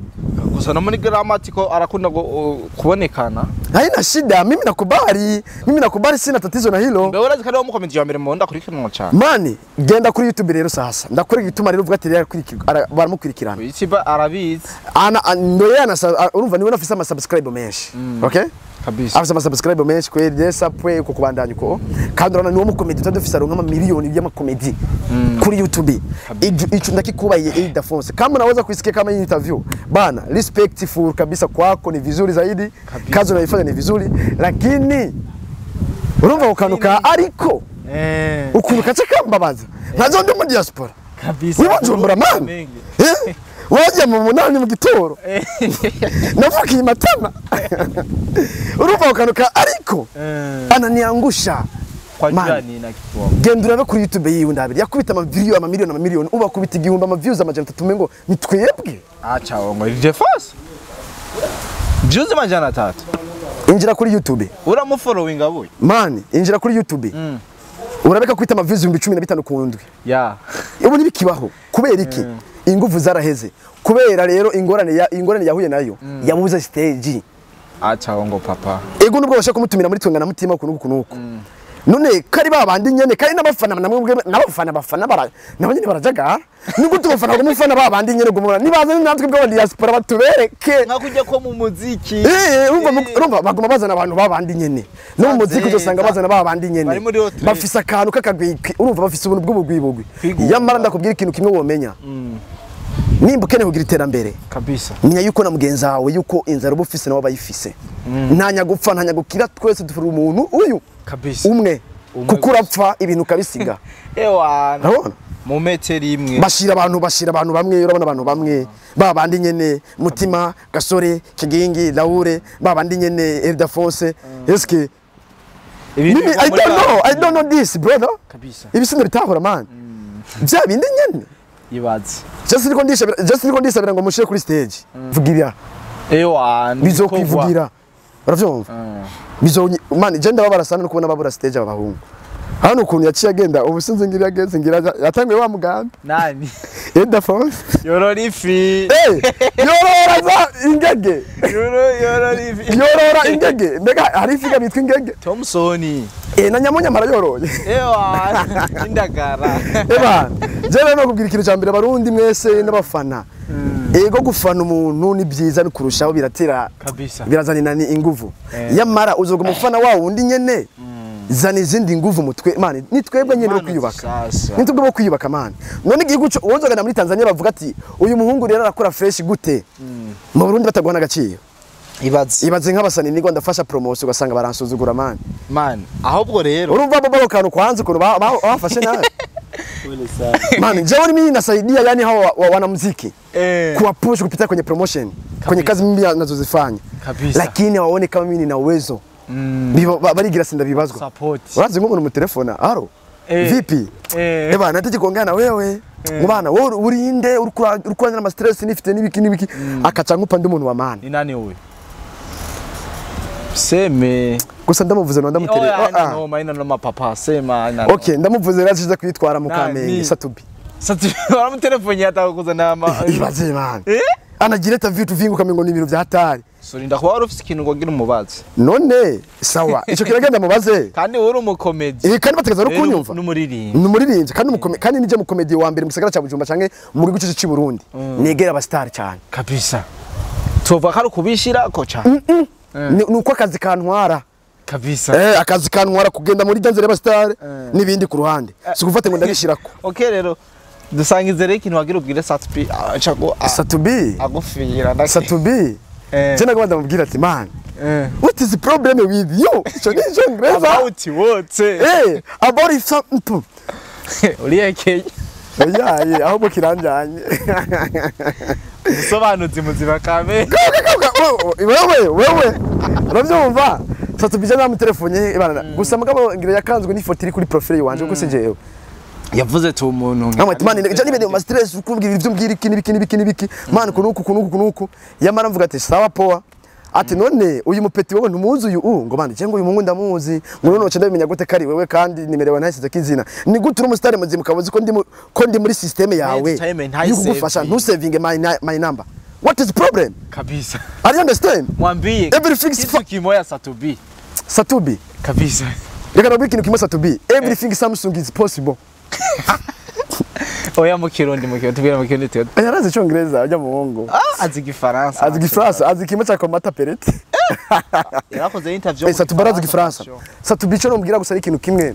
Gusa no muri grammatical arakunda kubonekana. Haina shida, mimi nakubali. Mimi nakubali, sina tatizo na hilo. Mbe urazi kandi wo mukomedi wa mbere mu ndakuri kintu cyane. Mani, genda kuri YouTube rero sasa. Ndakuri gituma rero uvuga ati rero baramukurikirana. Ikiba arabizi. Ana ndoye ana urumva niwe nafise ama subscribe menshi. Okay? Kabisa. Afise ama subscribe menshi kweli yesa pwe uko kubandanya uko. Kandi urabona niwo mukomedi tutadufise aronka ama miliyoni y'amakomedi kuri YouTube. Ico ndakikubaye Ildefonse. Kama unaweza kuisikia kama hii interview, bana, respectful kabisa kwako ni vizuri zaidi. Kazi unaifanya ni vizuri, lakini urumva ukanuka ariko ukuntu kace kambabaza. Nazo ndi mu diaspora. Kabisa. Wibujumbura man. Wajya mu munani mu gitoro. Navukiye Matana. Urumva ukanuka ariko ananiangusha. Kwa jirani na kitu. Genda urabe kuri YouTube yiwe ndabiri. Yakubita ama video ama miliyoni ama miliyoni, uba kubita igihumbi ama views amajana 3 mengo nitwebwe. Acha ngo Ildefonse. Views amajana 3. Injira kuri YouTube. Uramufollowing abuye. Man, injira kuri YouTube. Urabeka kwita ama views 15,000 ku ndwi. Ya. Ubu nibikibaho kubera iki? Inguvu zaraheze kubera rero ingorane yahuye nayo yabuze stage. Acha ngo papa. Ego nubwo bashaka kumutumira muri Twenga na Mutima kunuku kunuku. None kari babandi nyene kari n'abafana namwe n'abafana bafana bara nabo nyene barajagara nubwo tubafana ngo mufana babandi nyene gumura nibaza natwe bwo diaspora batubereke nka kujya ko mu muziki. Urumva baguma bazana abantu babandi nyene no mu muziki uzosanga bazana babandi nyene bafise akantu kakagwiki urumva bafise ubuntu bw'ubugwibugwi. Yamara ndakubwira ikintu kimwe womenya nimba ukeneye kugira iterambere kabisa menya yuko na mugenzi wawe yuko inzara uba ufise nawe bayifise ntanya gupfa ntanya gukira twese dufura umuntu uyu kabisa umwe kuko urapfa ibintu ukabisiga. Ewa mu metero imwe bashira abantu bamwe urabona abantu bamwe babandi nyene Mutima Gasore Kigingi Laure babandi nyene Eldafonse eske ibintu I don't know this brother kabisa ibisindo bitahora man bya bindi nyene ibaze just niko ndisabira ngo mushire kuri stage vugira ewa bizokwivugira uravyumva bizo man je ndababara sana no kubona babura stage abahungu hano ukuntu yaciye agenda ubu sinzi ngira yageze ngira yatanguye wa mugambi nani Eldafonse yorora ifi yorora za ingege yorora ifi yorora ingege mbega hari ifi bitwa ingege Thompson na nyamunyamara yoroye ewa indagara eba je rero kubwira ikintu cya mbere abarundi mwese n'abafana ego gufana umuntu ni byiza no kurushaho biratera kabisa birazana ni inguvu yamara uzoga umufana wawo undi nyene zana izindi nguvu mutwe man ni twebwe nyene bo kwiyubaka ni twebwe bo kwiyubaka man none igihugu wozogana muri Tanzania bavuga ati uyu muhungu rero arakora fresh gute mu Burundi bataguha n'agaciro ibaze nk'abasani nigwa ndafasha promotion ugasanga baransuzugura man ahubwo rero urumva bo kantu kwanza ukuntu bafashe nawe man jewe mimi nasaidia yani hawa wanamuziki kuwapush kupitia kwenye promotion kwenye kazi mimi nazozifanya lakini waone kama mimi nina uwezo barigira sinda bibazwa urazi nk'umuntu mu telefona aro vipi eba nataki kuongea na wewe mubana wewe urinde urukura na stress nifite nibiki nibiki akaca nkupa ndi umuntu wa maana ni nani wewe seme gusa ndamuvuze no ndamutere no maina no mapapa sema na okay ndamuvuze rashiza kwitwara mu Kamenge Satubi baramutelefone atakuzana ama ibaze man anagireta vitu vingi kamengo ni ibintu bya hatari so rinda kuba wari ufise ikintu ngo ngira umubaze none sawa ico kiragenda mubaze kandi wowe uri umukomedi kandi bategeza no kunyumva n'umuririmbyi kandi kandi nije mukomedi wa mbere mu gisagara ca Bujumbura canke mu gihugu cyacu cy'i Burundi negera aba star cyane kabisa tuva kari kubishira ko cyane nuko akazi kantwara kabisa akazi kantwara kugenda muri danzere y'aba star nibindi ku ruhande sikufate ngo ndabishirako okay rero dusangize rero ikintu wagira ubwire Satubi acago Satubi agufira Satubi je nagomba ndamubwira ati man what is the problem with you ico ni icongereza about what about something uriyekeye oyaye ahubwo kiranjanye usobanuzi muzima kame wewe uravyumva Satubi je namutelefone ibana gusa mugabo ngira yakanzwe n'ifoto iri kuri profile yiwanje kuko sinjewe yavuze tu umuntu nka man je nibende mu stress ukumbwira ivyo mbwira iki nibiki nibiki nibiki man kunuku kunuku kunuku yamara mvuga ati sawa poa ati none uyu mupeti wewe ntumuzi uyu ngo bandi je ngo uyu mungu ndamuzi ngo none ndabimenya gute kari wewe kandi nimerewe ntahise kizina ni gute uri umusitari muzima ukabuzi ko ndi muri system yawe yugufasha ntusevinge my number what is the problem kabisa are you understand mwambie everything kitu kimoya Satubi Satubi kabisa reka nabwire ikintu kimwe Satubi everything Samsung is possible oya mu Kirundi tubwira mu Kirundi twe yarazi icongereza ajya muhungu azi igifaransa azi kimwe cya komata perete yarakoze interview Satubi arazi igifaransa Satubi ico nomubwira gusa ari ikintu kimwe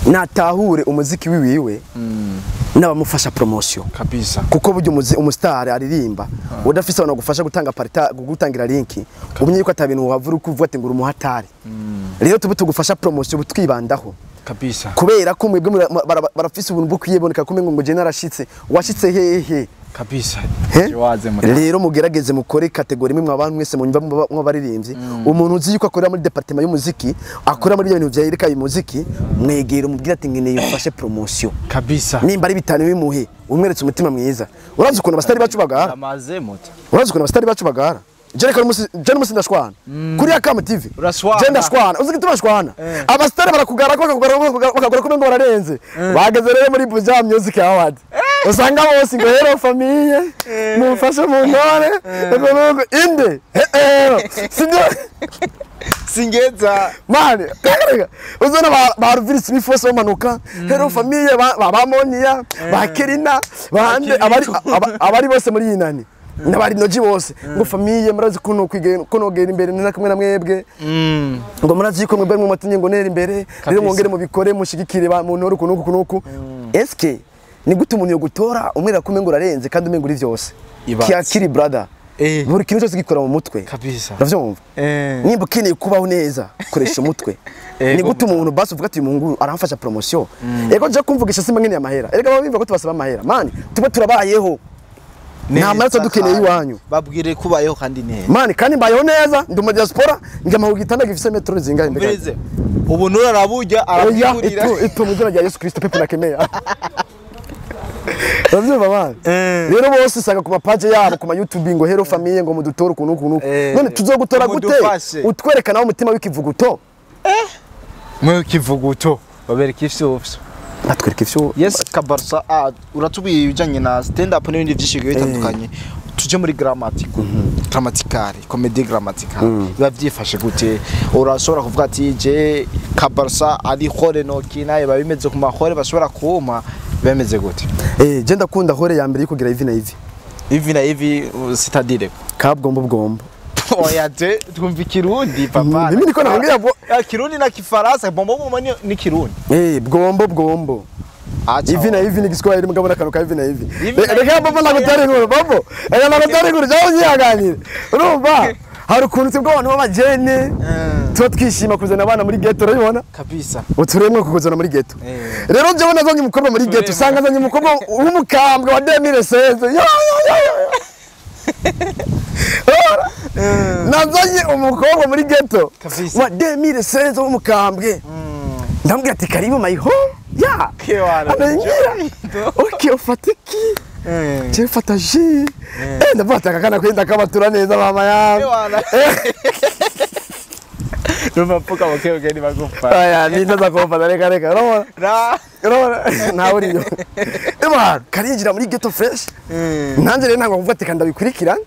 natahure umuziki wiwiwe n'abamufasha promotion kabisa kuko buryo umustar aririmba udafise abantu bagufasha gutanga parita gutangira linki umenye yuko atabintu wavura ukuvuga ati ngura umuhatari rero tube tugufasha promotion butwibandaho kabisa kubera ko mwebwe barafise ubuntu bwo kwiyeboneka kumengo ngo je narashitse washitse hehe kabisa rero mugerageze mukore kategori imwe mwabantu mwese munyumva mwabaririmbyi umuntu uzi yuko akorera muri departement y'umuziki akora muri ibintu vyereka umuziki mwegera umubwira ati nkeneye ufashe promotion kabisa nimba ari bitanu bimuhe umweretse umutima mwiza urazi ukuntu abastari bacu bagara amaze muta urazi ukuntu abastari bacu bagara Jereka je n'umusi ndashwana kuri Akam TV je ndashwana uzi gituma shwana abastari barakugara ko bakagura ko ngo bararenze bageze rero muri Buja Music Award Usanga bose ngo hello famille, mumfashe mu ntore, ngo inde sibyo. Singeza. Mani reka uzona ba Ruviri Smith bose bamanuka hello famille, ba Monia, ba Kerina, bande abari bose muri yinani n'abari noji bose ngo famille murazi kuno kwigena kuno gera imbere nina kumwe na mwebwe, ngo murazi ko mwebwe mu matinye ngo nera imbere rero mwongere mubikore mushigikire ba muntu uku nuku nuku. Eske ni gute umuntu yo gutora umwera kumwe ngo urarenze kandi umengo uri vyose kiakiri brother? Buri kintu cyose gikora mu mutwe. Kabisa. Uravyumva? Nimba ukeneye kubaho neza koresha umutwe. Ni gute umuntu basi uvuga ati uyu aramfasha promotion, ego nje kumvugisha simba nkeneye amahera, erega baba bimva ko tubasaba amahera mani, tuba turabayeho nta maraso dukeneye iwanyu. Babwire kubayeho kandi neza mani, kandi mbayeho neza, ndi mu diaspora njya mu gitanda gifise metero zingahe mbega ubu nuraraburya arabikurira ito mu izina rya Yesu Kristo pepo nakemea. Uravyumva mani? Rero bose usanga ku mapaje yabo ku ma YouTube ngo hello famille ngo mudutore ukuntu ukuntu. None tuzogutora gute? Utwereka nawe umutima w'ikivuguto. Mwe kivuguto babereka ifyofyo. Batwereka ifyo. Yes Kabarsa, uratubwiye ibijanye na stand up n'ibindi byinshi bigiye bitandukanye. Tuje muri grammatique. Grammaticale, comédie grammaticale. Biba byifashe gute? Urashobora kuvuga ati je Kabarsa ari hore no kina biba bimeze ku mahore bashobora kuma bemeze gute? Je ndakunda hore ya mbere kugira ivi na ivi. Ivi na ivi c'est-à-dire kabgombo bwombo. Oya je twumva ikirundi papa. Mimi niko naongea bo kirundi na kifaransa bombo bombo ni kirundi. Bwombo bwombo. Ivi na ivi ni Kiswahili mugabo nakano ka ivi na ivi. Reka bombo nakutari nkuru bombo. Ega nakutari nkuru jawo nyihaganire. Urumva? Hari ukuntu twebwe abantu b'abajene tuba twishima kuzana abana muri ghetto, urabibona? Kabisa. Uturemwe kukuzana muri ghetto. Rero jewe nazanye umukobwa muri ghetto, usanga azanye umukobwa w'umukambwe wa 2016. Yo yo yo. Nazanye umukobwa muri ghetto wa 2016 w'umukambwe. Ndamubwira ati karibu my home. Ya. Okay, ufatiki. Je fata ji. Ndavuga akana kwenda kabatura neza mama yangu. Numa puka okay ni bagufa. Aya, ni ndaza kumfata reka reka. Urabona? Urabona? Nawe uriyo. Eba, karinjira muri ghetto fresh. Nanje rero ntango kuvuga ati kanda bikurikirana.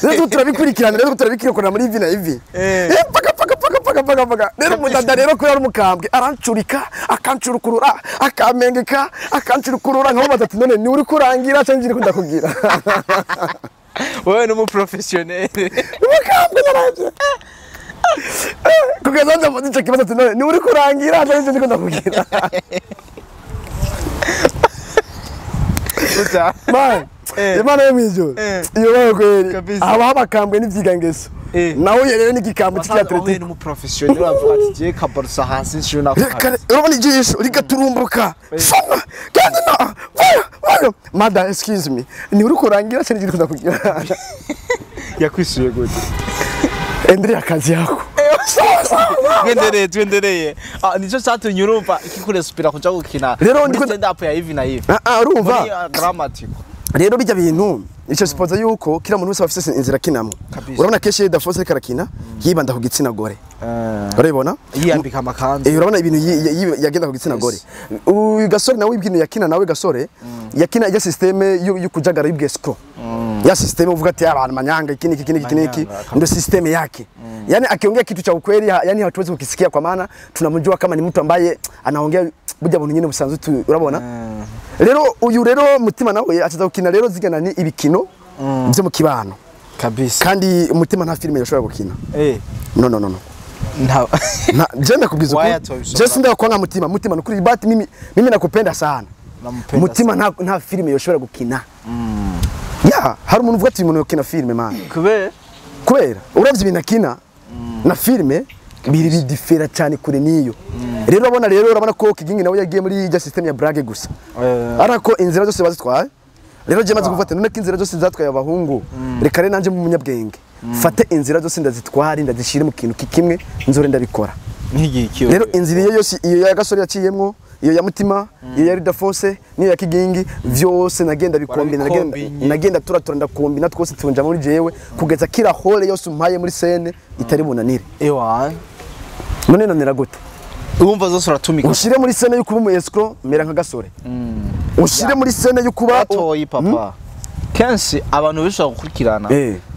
Rero turabikurikirana, rero turabikurikirana muri ivi na ivi. Paka paka paka paka paka paka. Rero mudada rero ko yari umukambwe arancurika, akancurukurura, akamengeka, akancurukurura nkamubaza ati none ni uri kurangira cyangwa njye ndakugira. Wewe ni umuprofessionnel. Umukambwe naravye. Kugeza ndamubaza ico kibazo ati none ni uri kurangira cyangwa njye ndakugira. Man, Imana yo mwijuru. Iyo bayo kweli. Aba abakambwe n'ivyigangeso. Nawe rero n'igikambwe cy'atletico. Wewe ni umuprofessionnel avuga ati je Kabarsa hasi nshiyo nakuha. Urabona ijisho rigaturumbuka. Soma. Kandi na. Voya. Mother, excuse me. Ni uri kurangira cyangwa njye ndakugira. Yakwisuye gute? Endelea kazi yako. Twendereye twendereye. Nico cyatumye urumva ikikuresupira kuja gukina. Rero ndi stand up ya ivi na ivi. Urumva? Grammatique. Rero bijya bintu ico sipoza yuko kila muntu wese afise inzira kinamo. Urabona kenshi Dafosse karakina yibanda ku gitsina gore. Urabibona? Yiyambika amakanzu. Urabona ibintu yagenda ku gitsina gore. Uyu gasore nawe ibintu yakina nawe gasore yakina ya systeme yo kujagara y'ubwesco. Ya systeme uvuga ati abantu manyanga iki niki iki niki ndio systeme yake. Yani akiongea kitu cha ukweli yani hatuwezi kukisikia kwa maana tunamjua kama ni mtu ambaye anaongea burya buntu nyine busanzwe tu urabona. Rero uyu rero mutima nawe achaza gukina rero zigana ni ibikino byo mu kibano. Kabisa. Kandi umutima nta filime yashobora gukina. No no no no. Na je ndakubwiza uko. Je sinda kwanga mutima, mutima nukuri but mimi nakupenda sana. Mutima nta filime yoshobora gukina. Ya, hari umuntu uvuga ati umuntu yokina filime man. Kubera uravye ibintu akina na filime biri bidifera cyane kure niyo. Rero urabona rero urabona ko Kigingi nawe yagiye muri ijya system ya blague gusa. Arako inzira zose bazitwaye. Rero je maze gufata none ko inzira zose zatwaye abahungu. Reka rero nanje mu munyabwenge. Fate inzira zose ndazitwara ndazishire mu kintu kimwe nzore ndabikora. Nkigikiyo. Rero inzira iyo yose iyo ya gasore yaciyemwo, iyo ya mutima, iyo ya Ridafose, niyo ya Kigingi vyose nagenda bikombina nagenda turatura ndakombina twose tunja muri jewe kugeza kira hole yose umpaye muri scene itari bunanire. Ewa. None nanira gute? Urumva zose uratumika. Ushire muri scene y'ukuba umu escroc mera nka gasore. Ushire muri scène yo kuba Gatoyi papa, kenshi abantu benshi bagukurikirana,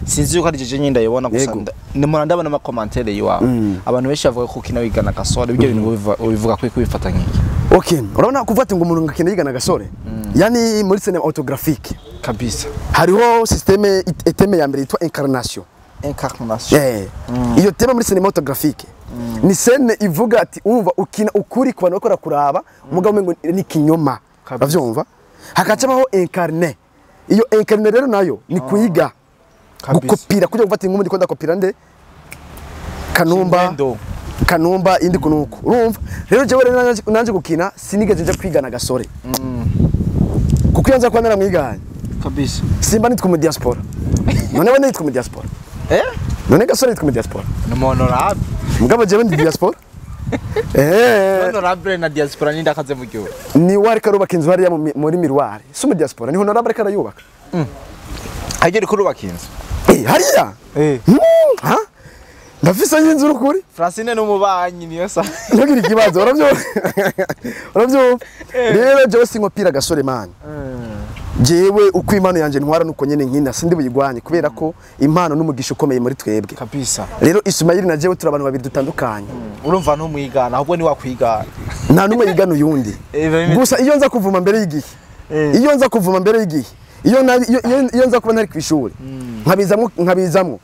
sinzi yuko ari jeje nyine ndayibona gusa, ndimura ndabona ama commentaires yiwawe, abantu benshi bavuga ko ukina wigana Gasore. Ibyo bintu ubivuga ko kubifata nk'iki? Okay, urabona kuvuga ati ngo umuntu ngakina yigana Gasore, yani muri scène autographique hariho système, thème ya mbere yitwa incarnation. Incarnation. Iyo thème muri cinéma autographique ni scène ivuga ati urumva ukina ukuri ku bantu bakora kuraba umugabo umengo ni kinyoma. Uravyumva, hakacabaho incarné. Iyo incarné rero nayo ni kuyiga, gukopira, kuja gufata inkumi ndiko ndakopira nde Kanumba. Chimwendo. Kanumba indi kunuko. Urumva rero, jewe rero nanje gukina sinigeze nja kwigana Gasore, kuko iyo nza kuba naramwiganye simba nitwa mu diaspora. None we nitwa mu diaspora? Eh. None Gasore nitwa mu diaspora? Ni honorable. Mugabo jewe ndi diaspora. Honorable na diaspora ni ndakaze mu gihugu. Ni we ariko arubaka inzu hariya muri miroir, si mu diaspora, ni honorable ariko arayubaka. Hagere kurubaka inzu? Hariya. Ha, ndafise y'inzu n'ukuri. Francine n'umubanyi niyo sa. Ntugire ikibazo, urabyumva, urabyumva. Rero jewe sinkopira Gasore, man. Jewe uko impano yanje ntwara nuko nyene nkina, sindi buyigwanye, kubera ko impano n'umugisha ukomeye muri twebwe. Rero Ismail na jewe turi abantu babiri dutandukanye. Urumva ntumwigana, ahubwo ni wakwigana. Nta n'umwe yigana uyundi. Biba Gusa iyo nza kuvuma mbere y'igihe, iyo nza kuvuma mbere y'igihe, iyo nza kuba ntari ku ishuri nkabizamwo,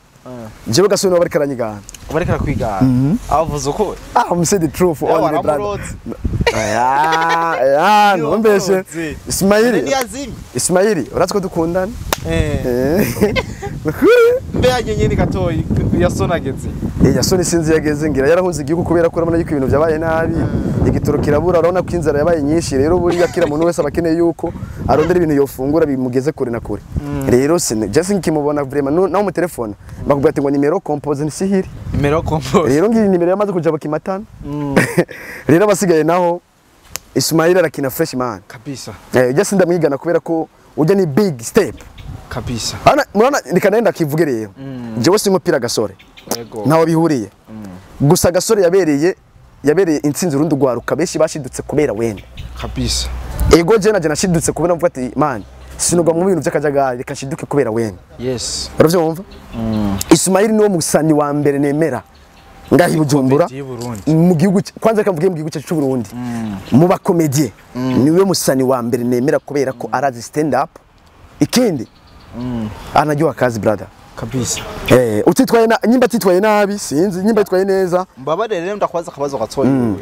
jewe Gasore niwe bariko aranyigana. Bariko arakwigana avuze uko? Ah, I'm say the truth only, brother. Waramurotse. Aya, ntumbeshe. Waramurotse. Ismail. Ntiyazimye. Ismail, urazi ko dukundana. Nukuri. Mbe yanyenyeri gatoyi yasonageze? Yasoni sinzi yageze, ngira yarahunze igihugu, kubera ko urabona yuko ibintu byabaye nabi, igitoro kirabura, urabona ko inzara yabaye nyinshi. Rero buriya kira muntu wese aba akeneye yuko arondera ibintu yofungura bimugeze kure na kure. Rero sine just nkimubona vraiment naho mu telefone bakubwira ati ngo numéro composé ni sihiri. Numéro composé. Rero ngira nimero yamaze kuja bakimatana. Rero abasigaye naho, Ismail arakina fresh, man. Just ndamwigana kubera ko ujya ni big step. Hana murabona, reka nenda kivuge rero, jewe sinkopira Gasore. Ntaho bihuriye. Gusa Gasore yabereye intsinzi urundi rwaruka, benshi bashidutse kubera wenda. Ego, je naje nashidutse kubera mvuga ati man, sinugwa mu bintu by'akajagari, reka nshiduke kubera wenda. Uravyumva, Ismail niwo musani wa mbere nemera ngahi i Bujumbura. Comedy y'Uburundi. Mu gihugu kwanza reka mvuge mu gihugu cyacu cy'u Burundi, mu ba comédien niwe musani wa mbere nemera, kubera ko arazi stand up, ikindi anajua kazi, brother. Utitwaye na nyimba atitwaye nabi, sinzi nyimba yitwaye neza. Mbabarire rero ndakwaza akabazo gatoyi.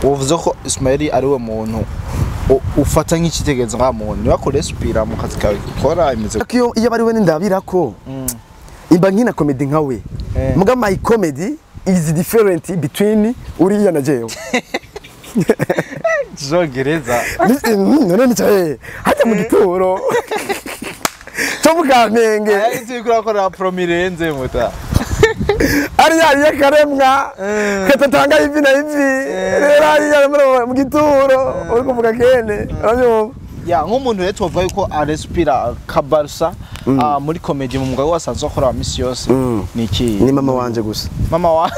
Uvuze ko Ismail ari we muntu ufata nk'ikitegerezo nka muntu niwe akoresipira mu kazi kawe ukora, imeze? Ariko iyo ari we ndabira ko imba nkina comedy nka we. Muga my comedy is different between uriya na jewe. Jongereza. None ni cyaye hajya mu gituro cyo mu Kamenge. Aya kurakora promirenze muta. Ari yariye karemwa katatanga ivi na ivi. Rero ariya mu gituro uri kuvuga kene, urabyumva. Ya, nk'umuntu rero tuvuga yuko arespira kabarsa muri comedy mu mwuga wasanzwe akora wa misi yose, ni iki? Ni mama wanje gusa. Mama wa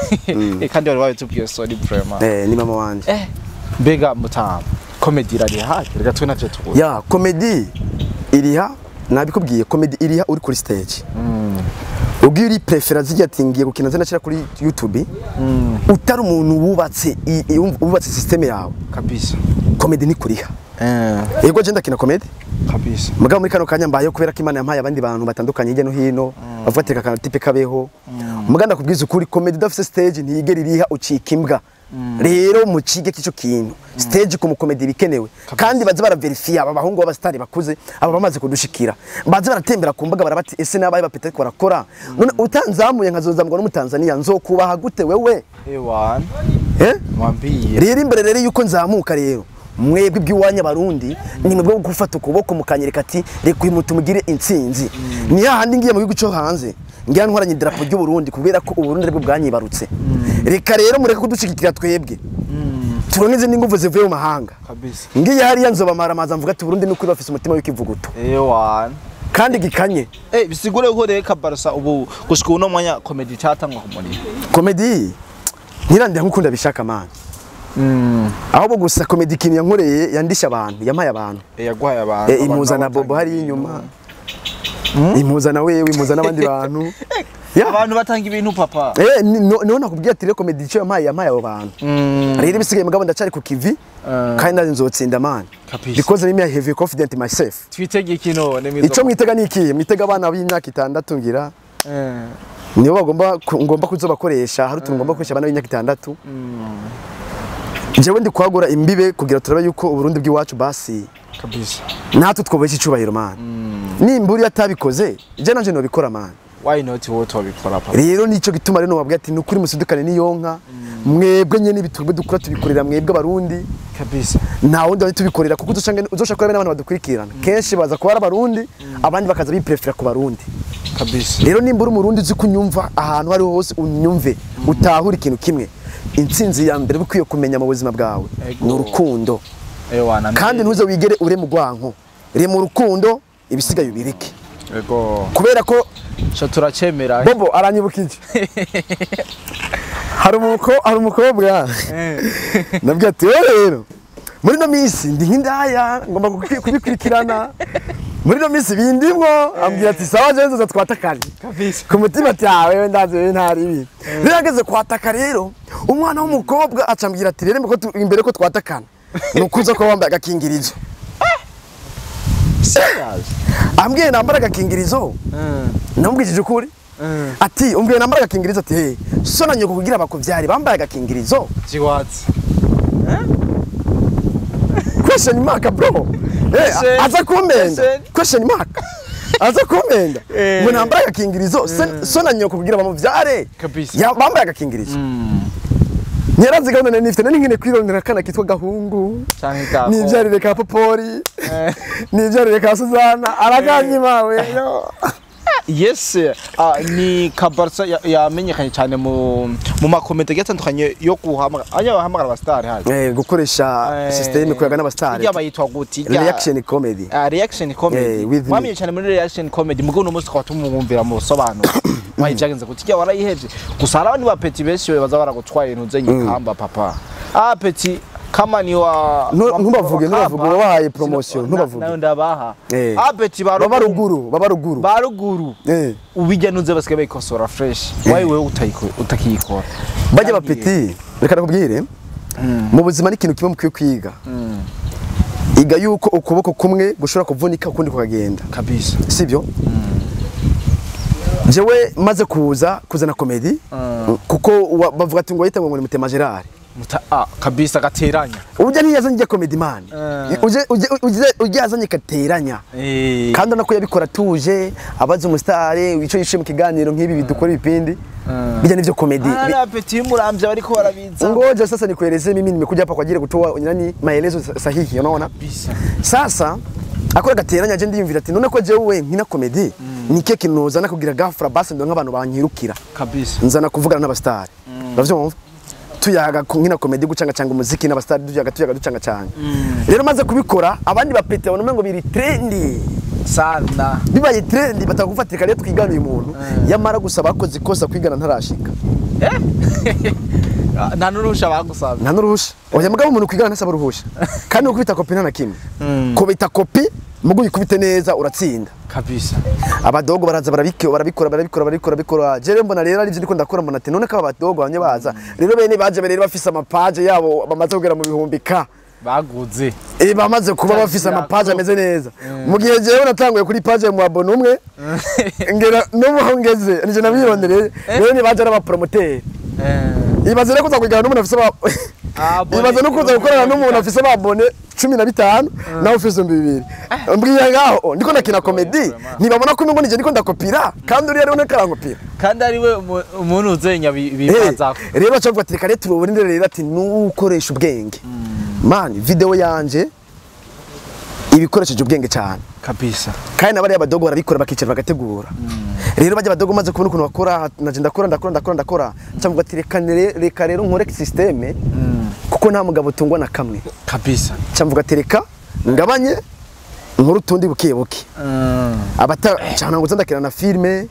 kandi wari wabitubwiye, sorry vraiment. Ni mama wanje. Mbega mutama, comedy irariha? Reka twe navyo tubuze. Ya, comedy iriha, nabikubwiye, comedy iriha uri kuri stage. Ubwo uri prefera zijya ati ngiye gukina zinashyira kuri YouTube, utari umuntu wubatse wubatse system yawe, comedy ntikuriha. Yego, je ndakina comedy. Mugabo muri kano kanya mbayeho kubera ko Imana yampaye abandi bantu batandukanye hirya no hino bavuga ati reka kano type kabeho. Mugabo ndakubwiza ukuri, comedy udafise stage ntiyigera iriha, ucika imbwa. Rero mucige kico kintu, stage ku mukomedi bikenewe, kandi baze baraverifiya aba bahungu b'abasitari bakuze, aba bamaze kudushikira, baze baratembera ku mbuga barabati ese nabaye bapeta ariko barakora. None utanzamuye nkazozamurwa n'Umutanzania, nzokubaha gute wewe? Ewan. Eh. Mwambiye. Rero imbere rero yuko nzamuka, rero mwebwe bw'iwanyu Abarundi ni mwebwe gufata ukuboko mukanyereka ati reka uyu muntu mugire intsinzi. Ni hahandi ngiye mu gihugu cyo hanze ngira ntwaranye idarapo ry'u Burundi, kubera ko Uburundi aribwo bwanyibarutse. Reka rero mureke kudushigikira twebwe, turonke izindi nguvu zivuye mu mahanga. Ngiye hariya nzobamara amaza mvuga ati Burundi nukuri bafise umutima w'ikivuguto Ewan. kandi gikanye. Bisigure ko reka Barca ubu gushika uno mwanya comedy cyatangwa ku muriro. Comedy ntirandira nkuko ndabishaka, man. Ahubwo gusa comedy ikintu yankoreye yandisha abantu, yampaye abantu. Yaguhaye abantu. Imuzana Bobo hari inyuma. Imuzana wewe, imuzana abandi bantu. Abantu batanga ibintu papa. No nakubwiye ati rero comedy icyo yampaye abo bantu. Rero ibisigaye mugabo ndacari ku kivi kandi nzotsinda man. Because me I have confident in myself. Twitege iki none mizo. Ico mwitega ni iki? Mwitega abana b'imyaka 6 ngira. Nibo bagomba ngomba kuzobakoresha, hari utuntu ngomba gukoresha abana b'imyaka 6. Jewe ndi kwagura imbibe kugira turabe yuko Uburundi bw'iwacu basi kabisa. Natwe twobesha icubahiro man. Nimburi yatabikoze, je nanje nobikora man. Why not wowe tobikora papa? Rero nico gituma rero nobabwira ati nukuri musudukane niyonka. Mwebwe nyene ibiturwe dukora tubikorera mwebwe abarundi kabisa. Nta wundi bari tubikorera kuko uzoshaka n'abantu badukurikirana. Kenshi baza kuba abarundi, abandi bakaza biprefera ku barundi. Kabisa. Rero nimbura umurundi uzi kunyumva ahantu ari hose unyumve, utahure ikintu kimwe. Intsinzi ya mbere ukwiye kumenya mu buzima bwawe ni urukundo. Kandi ntuze wigere ure mu gwanko. Re mu rukundo ibisigaye ubireke. Ego. Kubera ko cyo turacemera. Bobo aranyibukije. Hari umukobwa. Nabwiye ati rero muri no minsi ndi nk'indaya ngomba kubikurikirana. Muri no minsi bindimwo ambwira ati sawa je nzoza twatakane. Kabisa. Ku mutima ati wewe ndazi wewe ntari ibi. Rero ageze kwataka rero umwana w'umukobwa acambwira ati rero imbere ko twatakana nukuza ko wambaye agakingirizo. Serious? Ambwiye nambara agakingirizo. Namubwije ukuri. Ati umbwiye nambara agakingirizo ati he so na nyoko kugira bakuvyari bambaye agakingirizo. Jiwatsi. Question mark bro. Aza kumenda. Question mark. Aza kumenda. Ngo nambara agakingirizo so na nyoko kugira bamuvyare. Kabisa. Bambaye agakingirizo. Nyarazi gahunda nari nifite nari nkene kwirondera kana kitwa Gahungu. Nivyarire ka Popori. Nivyarire ka Suzana arakanyima we. Yes, ni Kabarsa yamenyekanye cyane mu makomite atandukanye yo guhamagara aya bahamagara aba star haje. Gukoresha system kuyaga n'aba star. Ijya bayitwa guti reaction comedy. Reaction comedy. Mwamenye cyane muri reaction comedy mugo no munsi twatumwumvira mu sobanuro. Wayi byagenze guti ijya warayihevye. Gusa hari abandi ba petit benshi baza baragutwaye ntuze nyikamba papa. Petit kama ni wa ntubavuge wabahaye promotion ntubavuge. Nayo ndabaha. Petit baba ruguru. Ubijya nuze basigaye bayikosora fresh. Wayi wewe utakiyikora. Bajya ba petit reka nakubwire. Mu buzima ni ikintu kimwe mukwiye kwiga. Iga yuko ukuboko kumwe gushobora kuvunika ukundi kukagenda. Kabisa. Sibyo? Jewe maze kuzana comedy kuko bavuga ati ngo yita ngo ni Mutema Gerard. Kabisa gateranya. Ujya ntiyazanye comedy man. Uje yazanye gateranya. Kandi nako yabikora tuje abaza umustar wico yishe mu kiganiro nk'ibi bidukora ibipindi. Bijya nivyo comedy. Ara petit muramvya bariko barabiza. Ngoja sasa nikuelezee mimi nimekuja hapa kwa ajili kutoa nani maelezo sahihi unaona? Kabisa. Sasa akora gateranya je ndiyumvira ati none ko jewe nkina comedy nike kintu nzana kugira gafra basi ndo nk'abantu banyirukira. Kabisa. Nzana kuvugana n'aba star. Uravyumva? Tuyaga nkina comedy gucanga canga umuziki n'aba star tuyaga ducanga canga. Rero maze kubikora abandi bapete babona ngo biri trendy sana. Bibaye trendy batagufatika rero twigana uyu muntu. Yamara gusa bakoze ikosa kwigana ntarashika. Nta n'uruhusha bagusabye. Nta n'uruhusha. Oya mugabo umuntu kwigana ntasaba uruhusha. Kandi ukubita kopi nta na kimwe. Kubita kopi mugo uyikubite neza uratsinda. Kabisa. Abadogo baraza barabikora. Jere mbona rero ari byo ndiko ndakora mbona ati none ko abadogo bamye baza. Rero bene baje rero bafise amapaje yabo bamaze kugera mu bihumbi ka. Baguze. Bamaze kuba bafise amapaje ameze neza. Mu gihe jewe natanguye kuri page mu abone umwe ngera n'ubu ngeze nije nabirondereye rero ni baje n'aba promoteur. Ibaze rero kuza kwigana n'umuntu afise ibaze no kuza gukorana n'umuntu afise ababone 15 nawe ufise 2000. Mbwiye ngaho ndiko nakina comedy ntibabona ko mbona nije ndiko ndakopira kandi uri rero nakankopira. Kandi ari we umuntu uzenya bibaza. Rero bacavuga ati reka rero rero ati nukoresha ubwenge. Man video yanje ibikoresheje ubwenge cyane. Kabisa. Kandi nabari abadogo barabikora bakicara bagategura. Rero bajya abadogo maze kubona ukuntu bakora naje ndakora cyangwa ati reka rero nkore systeme kuko nta mugabo tungwa na kamwe. Kabisa. Cyangwa ati reka ngabanye nkuru tundi buke buke. Abata cyane ngo ndakira na filme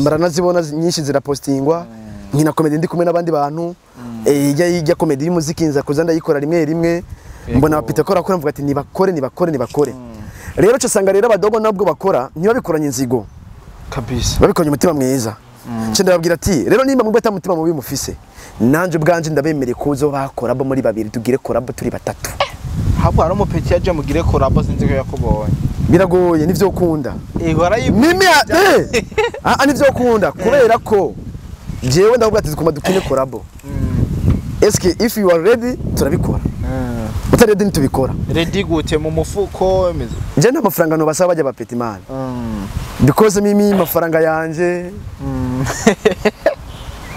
baranazibona nyinshi zirapostingwa. Nkina comedy ndi kumwe n'abandi bantu. Ijya comedy y'umuziki nza kuza ndayikora rimwe rimwe, mbona abapita ko rakora, mvuga ati nibakore nibakore nibakore. Rero cyo sanga rero abadogo nabwo bakora ntibabikoranye inzigo kabisa, babikoranye umutima mwiza. Cyo ndababwira ati rero nimba mubwo ata mutima mubi mufise, nanje ubwanje ndabemereye kuzo bakora bo muri babiri, tugire collabo turi batatu. Habwo hari umupeti yaje mugire collabo, sinzi ko yakubonye. Biragoye, nivyo ukunda. Mimi nivyo ukunda kubera ko jewe ndavuga ati kuma dukine collabo. Eske if you are ready turabikora. Utari ready ntitubikora. Ready gute mu mufuko imeze? Je nta mafaranga no basaba bajya bapeti man. Because mimi mafaranga yanje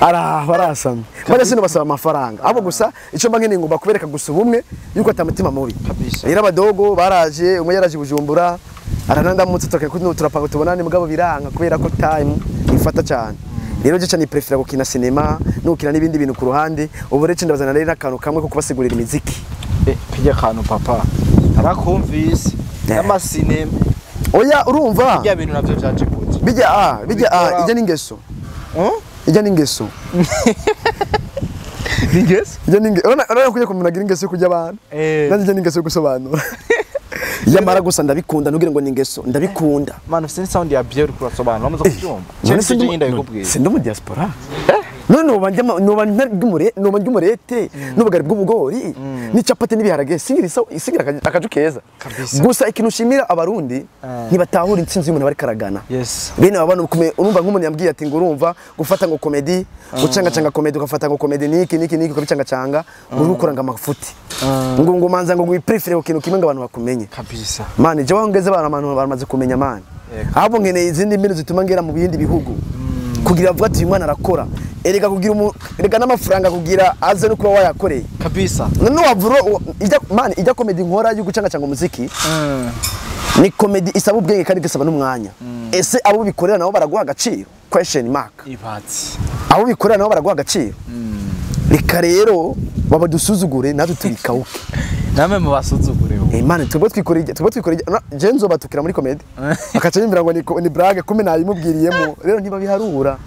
ara barasamye. Bajya sino basaba amafaranga. Abo gusa ico mba nkeneye ngomba kubereka gusa ubumwe yuko atamutima mubi. Rero abadogo baraje, umwe yaraje Bujumbura aranandamutse turakunda turapanga tubonane, mugabo biranga kubera ko time ifata cyane. Rero je cyane prefera gukina cinema no gukina n'ibindi bintu ku ruhande. Ubu rero ndabazana rero akantu kamwe ko kubasigurira imiziki. Kijya kantu papa narakumvise n'amasinema. Oya urumva bijya bintu navyo byaje gute? Bijya ijya n'ingeso. Ijya n'ingeso. N'ingeso? Ijya n'ingeso. Urabona kujya kumunagira ingeso yo kujya abantu. Nanjye ijya n'ingeso yo gusobanura. Yamara gusa ndabikunda, ntugire ngo n'ingeso, ndabikunda. Man ufite sound ya bien uri kurasobanura, wamaze kubyumva. Cyane nyine ndabikubwiye. Sindi mu diaspora. None noba ndya umurete n'ubugari bw'ubugori n'icapati n'ibiharage, singira akaju keza. Gusa ikintu ushimira abarundi ntibatahura intsinzi y'umuntu bari karagana. Bene aba bantu urumva nk'umuntu yambwiye ati ngo urumva gufata ngo comedy, gucangacanga comedy, ugafata ngo comedy niki niki niki ukabicangacanga, ngo urukora ngo amafuti. Ngo manza ngo wiprefere ku kintu kimwe ngo abantu bakumenye. Kabisa. Man je wangeze abantu bamaze kumenya man. Ahubwo nkeneye izindi mbinu zituma ngera mu bindi bihugu. Kugira avuga ati uyu mwana arakora. Erega kugira erega n'amafaranga kugira aze no kuba wayakoreye. Kabisa. None wavuro ijya man ijya comedy nkora yo gucangacanga umuziki. Ni comedy isaba ubwenge kandi igasaba n'umwanya. Ese abo bikorera nabo baraguha agaciro? Question mark. Ibatsi. Abo bikorera nabo baraguha agaciro? Reka rero babadusuzugure natwe tubikawuke. Namwe mubasuzugure. Man twebwe twikoreye je nzobatukira muri comedy. Akaca yimbira ngo ni blague kumbe nayimubwiriyemo. Rero ntibabiharura.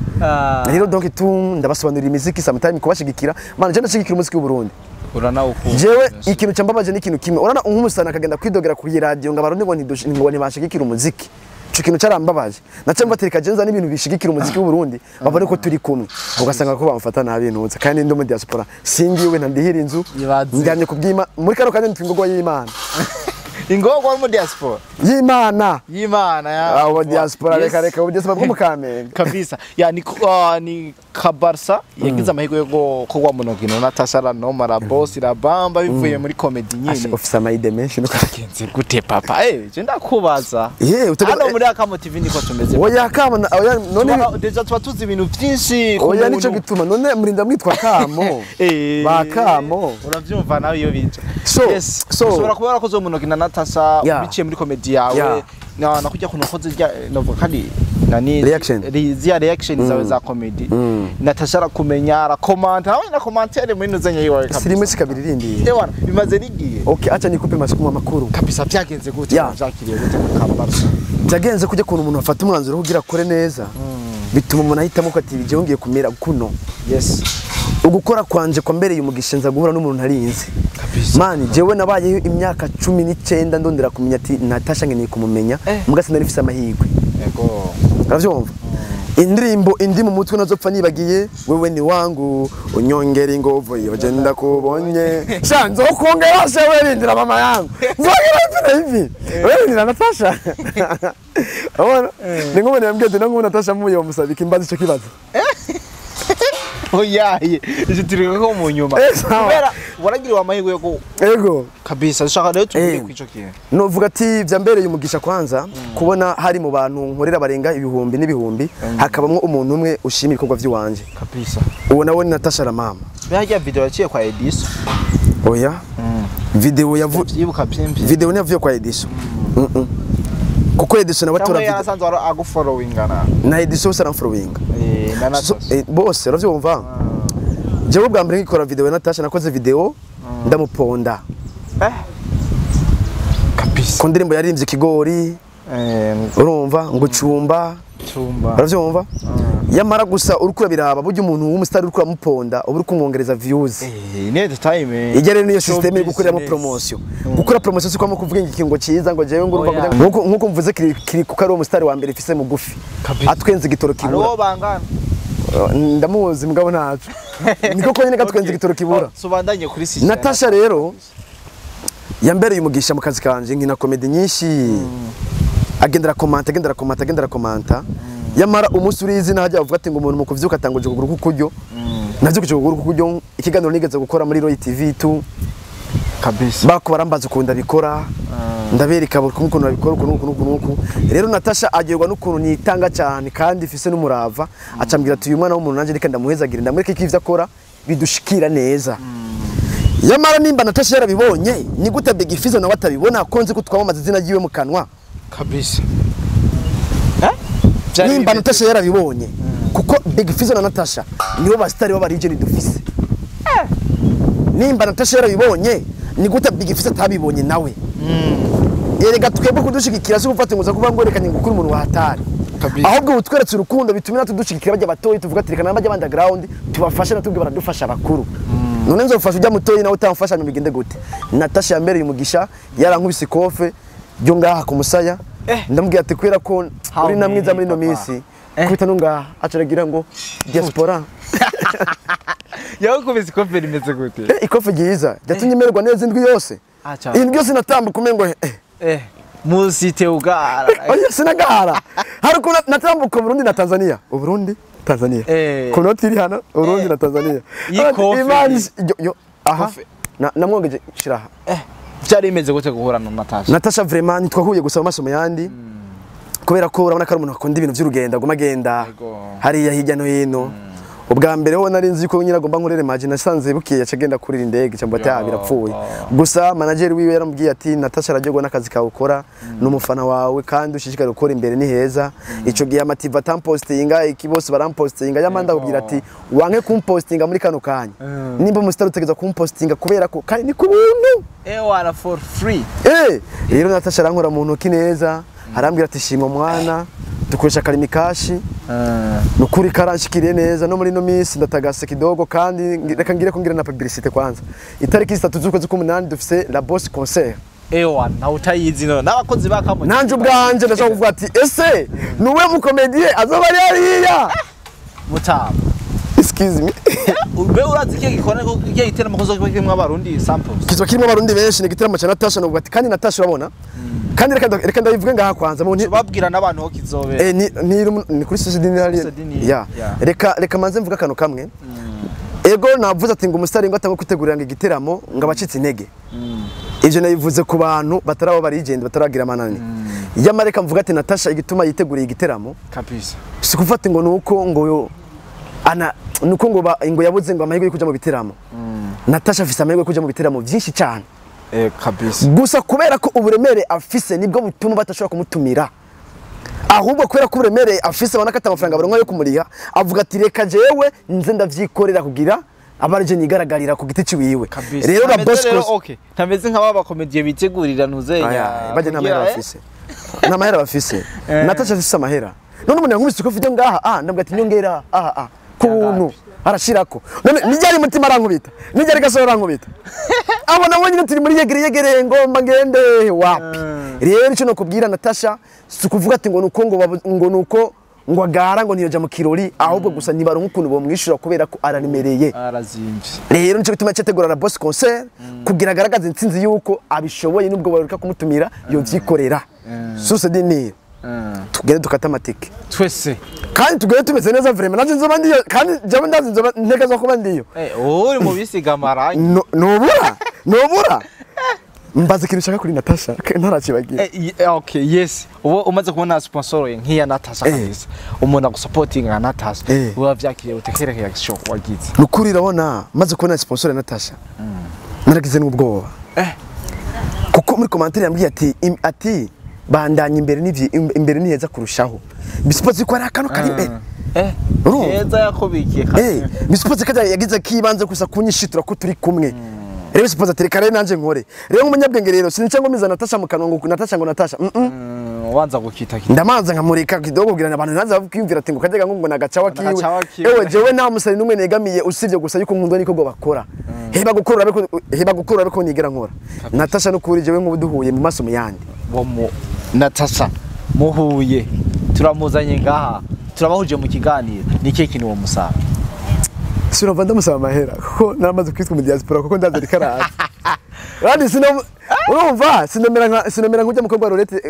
Rero donc tu ndabasobanurira imiziki sometimes kubashigikira. Man je ndashigikira umuziki w'u Burundi. Uranawukunda. Jewe ikintu cyambabaje ni ikintu kimwe. Urana nk'umusana akagenda kwidogera ku radio ngo abarundi ngo ntibashigikira umuziki. Ico kintu cyarambabaje. Nace mbatereka jenza n'ibintu bishigikira umuziki w'u Burundi babone ko turi kumwe. Ugasanga ko bamfata nabi ntutse kandi ndi mu diaspora. Singiwe ntandihira inzu. Njyanye kubwima muri kano kanya nitwingogwa y'Imana. Ingogwa mu diaspora. Y'Imana. Y'Imana ya. Abo diaspora reka reka ubu diaspora bwo mu Kamenge. Kabisa. Ya ni Kabarsa yagize amahirwe yo kogwa mu nogino Natasha Ranoma la boss la bamba bivuye muri comedy nyine. Officer Maide menshi no kagenze gute papa? Je ndakubaza. Hano muri Akamo TV niko tumeze. Oya Kamo oya none deja tuba tuzi ibintu byinshi. Oya nico gituma none murinda mwitwa Kamo. Ba Kamo. Uravyumva nawe iyo bica. So ushobora kuba warakoze mu nogino Natasha biciye muri comedy yawe. Na nakujya kunokoze rya novuga kandi nani reaction ziya reaction zawe za comedy. Natasha arakumenya arakomanta nawe na commentaire muri nuzenya yiwawe kabisa. Siri mwese kabiri rindi. Ewana bimaze nigiye. Okay acha nikupe masukumo makuru. Kabisa byagenze gute byakiriye gute mu Kabarsa? Byagenze kujya kuntu umuntu afata umwanzuro kugira akore neza. Bituma umuntu ahitamo ko ati bigiye ngiye kumera kuno. Yes. Ugukora kwanje kwa mbere y'umugisha nza guhura n'umuntu ntarinze. Man jewe nabayeho imyaka 19 ndondera kumenya ati Natasha nkeneye kumumenya muga sinari mfise amahirwe. Yego. Uravyumva? Indirimbo indi mu mutwe nazopfa nibagiye, wewe ni wangu unyongera ingovu iyo je ndakubonye. Sha nzokongera se wewe rindira mama yangu. Nzongera hivi hivi. Wewe rindira Natasha. Abona ni ngombe yambwiye ati nangu Natasha muyo musabika imbazi ico kibazo. Oyaye, izitirika ko mu nyuma. Kubera waragiriwe amahirwe yo Ego. Kabisa ushaka rero tuvuge kwico kintu. Novuga ati byambereye umugisha kwanza kubona hari mu bantu nkorera barenga ibihumbi n'ibihumbi hakabamwo umuntu umwe ushima ibikorwa by'iwanje. Kabisa. Uwo nawe ni Natasha Ramama. Byajya video yaciye kwa Ediso. Oya. Video yavu yibuka byimbi. Video yavuye kwa Ediso. Kuko Ediso nawe tora video. Yarasanzwe agufollowinga na Ediso bose aramfollowinga. Na Natasha. Bose uravyumva? Jewe bwa mbere ngikora video Natasha nakoze video ndamuponda. Kabisa. Ku ndirimbo yaririmbye ikigori. Urumva ngo cumba cumba uravyumva yamara gusa uriko urabiraba burya umuntu w'umusitari uriko uramuponda uba uri kumwongereza views. Ni entertainment. Ijya rero niyo Show system yo gukoreramo business. promotion. Gukora promotion si kwamo kuvuga ikingo cyiza ngo jewe ngo urumva Oya. nkuko mvuze kiri kuko ari uwo musitari wa mbere ifise mugufi Kabisa. atwenze igitoro kibura. Hariho bangana. Ndamuzi mugabo ntaco niko konyene gatwenze igitoro kibura. Subandanye kuri sisi. Natasha rero yambereye umugisha mu kazi kanje nkina comedy nyinshi. Agendera komanta agendera komanta agendera komanta. Yamara umunsi uri izina hajya avuga ati ngo umuntu mu kuvyuka atanguje ukuguru k'ukuryo. Navyukije ukuguru k'ukuryo ikiganiro nigeze gukora muri Roy TV 2 kabisa. Bako barambaza ukuntu ndabikora. Ndabereka buri kumwe ukuntu babikora ukuntu ukuntu ukuntu. Rero Natasha agirwa n'ukuntu nitanga cyane kandi ifise n'umurava. Acambwira ati uyu mwana w'umuntu nanje reka ndamuhezagire ndamwereke ko ivyo akora bidushikira neza. Yamara nimba Natasha yarabibonye ni gute Big Fizzo nawe atabibona ko nzi ko twamamaza izina ryiwe mu kanwa Kabisa. Nimba Natasha yarabibonye kuko Big Fizzo na Natasha nibo basitari baba legend dufise. Nimba Natasha yarabibonye ni gute Big Fizzo atabibonye nawe. Erega twebwe kudushigikira si gufata ngo kuba ngo rekanye gukura umuntu wa hatari. Ahubwo utweretse urukundo bituma natwe dushigikira bajya batoyi tuvuga ati reka nabajya underground tubafashe natubwe baradufasha abakuru. None nzofasha ujya mutoyi nawe utamfasha bigende gute. Natasha yambereye umugisha yarankubise ikofe ryo ngaha ku musaya. Ndamubwira ati kwera ko uri na mwiza muri no minsi kubita no ngaha acaragira ngo diaspora. Yakubise ikofe rimeze gute? Ikofe ryiza ryatumye mererwa neza indwi yose. Indwi yose natambuka umengo Musite ugara. Oya sinagara. Hari ukuntu natambuka Burundi na Tanzania. Uburundi Tanzania. Ku noti iri hano Burundi na Tanzania. Imana yo aha namwongeje shiraha. Byari bimeze gute guhura na Natasha? Natasha vraiment twahuye gusa mu masomo yandi. Kubera ko urabona ko ari umuntu akunda ibintu by'urugendo aguma agenda hariya hirya no hino. Ubwa mbere ho nari nzi ko nyina agomba nkorere maji nasanze bukiye yacagenda kurira indege cyangwa ati birapfuye. Gusa manager wiwe yaramubwiye ati Natasha araryogo n'akazi kawe ukora n'umufana wawe kandi ushishikare gukora imbere ni heza. Ico gihe amativa tampostinga iki bose barampostinga yamanda kubwira ati wanke kumpostinga muri kano kanya. Nimba umusitari utegeza kumpostinga kubera ko kandi ni ku buntu. Wala for free. Rero Natasha arankora mu ntoki neza arambwira ati shima mwana dukoresha karimi kashi. Nukuri karanshikiriye neza no muri no minsi ndatagase kidogo kandi reka ngire ko ngira na publicité kwanza. Itariki 3 z'ukwezi k'umunani dufise la Boss concert. Ewa na utayizi no n'abakozi bakamo. Nanje ubwanje ndashaka kuvuga ati ese nuwe mu comedie azoba ari hariya. Mutaba. Excuse me. Ube urazi kiye gikora ko kiye giteramo ko kirimo abarundi samples. Kizo kirimo abarundi benshi ni giteramo cha Natasha no ati kandi Natasha urabona. Kandi reka ndabivuge ngaha kwanza mu babwira n'abantu ho kizobe. Ni kuri Sosedini hari. Ya. Reka manze mvuga kano kamwe. Ego navuze ati ngo umusitari ngo atangwe kwitegurira ngo igiteramo ngo abacitse intege. Ivyo nabivuze ku bantu batarabo barigende bataragira amanani. Yamareka mvuga ati Natasha igituma yiteguriye igiteramo kabisa. Si kufata ngo nuko ngo ana nuko ngo yabuze ngo amahirwe yo kuja mu biteramo. Natasha afise amahirwe yo kuja mu biteramo byinshi cyane. Kabisa. Gusa kubera ko uburemere afise nibwo butuma batashobora kumutumira. Ahubwo kubera ko uburemere afise banakata amafaranga baronka yo kumuriha avuga ati reka jewe nze ndavyikorera kugira abarije nigaragarira ku giti ciwiwe. Rero la Boss okay. Ntameze nka baba comedian bitegurira ntuzenya. Baje nta mahera bafise. Nta mahera bafise. Natasha afise amahera. None umuntu yankubise ko video ngaha ndabwo ati nyongera kubuntu arashirako. None nijyari mutima arankubita. Nijyari gasoro arankubita. Abona wenyine turi muri yegere ngomba ngende wapi. Rero ico nokubwira Natasha si kuvuga ati ngo nuko ngo nuko ngo agara ngo ntiyoja mu kirori ahubwo gusa nibaronka ukuntu bomwishura kubera ko aranimereye. Arazimvye. Rero nico bituma cyategura la Boss concert kugira agaragaze intsinzi yuko abishoboye nubwo baruka kumutumira yovyikorera. Source dini. Tugende dukata amatike twese kandi tugende tumeze neza vraiment nanje nzoba ndiyo kandi jabo ndazi nzoba ntega zo kuba ndiyo. Uri mu bisiga amarangi nobura mbaze ikintu ushaka kuri Natasha ntarakibagira. Okay yes ubu umaze kubona sponsor nk'iya Natasha kabisa umuntu agusupportinga nka Natasha uba vyakiriye utekereke action wagize. Nukuri urabona maze kubona sponsor ya Natasha naragize n'ubwoba kuko muri commentaire yambwiye ati bandanye imbere n'ivyi imbere ni heza kurushaho. Bisipoze ko ari akano kari imbere. Heza yakubikiye kandi. Bisipoze ko yagize kibanze gusa kunyishitura ko turi kumwe. Rero sipoza ati reka rero nanje nkore. Rero nk'umunyabwenge rero sinica ngo miza Natasha mu kanwa ngo Natasha ngo Natasha. Wanza gukita kita. Ndamanza nkamureka kidogo kugira abantu ntaza kwiyumvira ati ngo kajyaga ngo nagacawa kiwe. Nagacawa kiwe. Ewe jewe nta musari numwe negamiye usibye gusa yuko nkundwa niko bakora. Heba gukora ariko heba gukora ariko nigera nkora. Natasha nukuri jewe nk'ubu duhuye mu maso muyandi. Wo mu Natasha muhuye turamuzanye ngaha turabahuje mu kiganiro ni ikihe kintu uwo musaba? Sinumva ndamusaba amahera kuko naramaze kwitwa mu diaspora kuko ndaza rikaraza. Kandi sino urumva sinomera nk'ujya mukobwa Lorette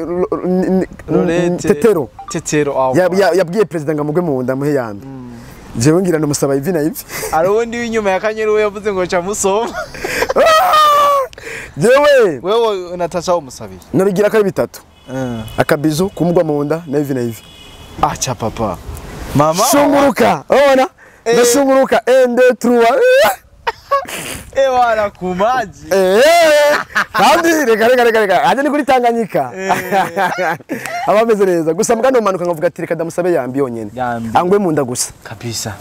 Tetero. Tetero aho. Yabwiye president ngo amugwe mu nda muhe yambi. Jewe ngira ndamusaba ivi na ivi. Ari undi w'inyuma ya Kanyeru we yavuze ngo ca musoma. Jewe wewe Natasha umusabiye. Nabigira ko ari bitatu. Akabizu kumugwa mu nda na ivi na ivi. Acha papa. Mama shunguruka ubona ndashunguruka 1 2 3 Ewana kumaji. Kandi reka aje ni kuri Tanganyika. Aba ameze neza gusa mbwa no manuka nkavuga ati reka ndamusabe yambi yonyene. Angwe mu nda gusa. Kabisa.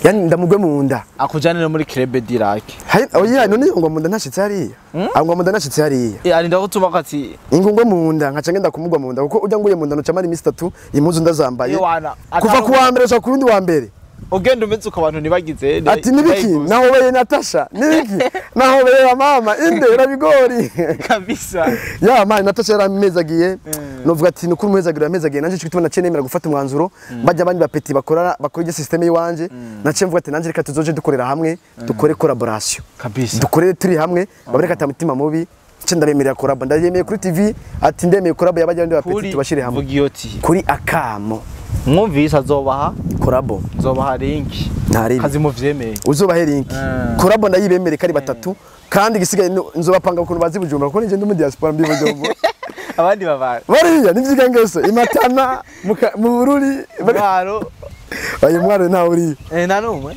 Yani ndamugwe mu nda. Akujanire muri Club d'Irak. Hai oya none ngo mu nda ntashitse hariya. Angwa mu nda ntashitse hariya. Ari ndagutuma ati ingungwe mu nda nkaca ngenda kumugwa mu nda kuko ujya nguye mu nda nocamara imisi 3 impuzu ndazambaye. Ewana kuva ku wa mbere ushaka kurundi wa mbere. Ugenda umeze uko abantu nibagize ati nibiki nahobeye Natasha nibiki nahobeye mama inde urabigori kabisa. Ya mama Natasha yaramezagiye novuga ati nukuri umuhezagira yamezagiye nanje cyo gituma naciye nemera gufata umwanzuro bajya abandi bapeti bakora ije system yiwanje naciye mvuga ati nanje reka tuzoje dukorera hamwe dukore collaboration kabisa dukorere turi hamwe babareka ata mutima mubi cyo ndabemerera collab ndayemeye kuri TV ati ndemeye collab yabajya abandi bapeti tubashire hamwe kuri akamo mwumvise azobaha collab nzobaha link kazi muvyemeye uzobahe link collab ndayibemere kari batatu kandi gisigaye nzobapanga ukuntu bazi Bujumbura kuko nije ndi mu diaspora mbi Bujumbura abandi babara bariya nivyiga ngeso imatana mu Bururi mwaro ayo mwaro nta uri nta numwe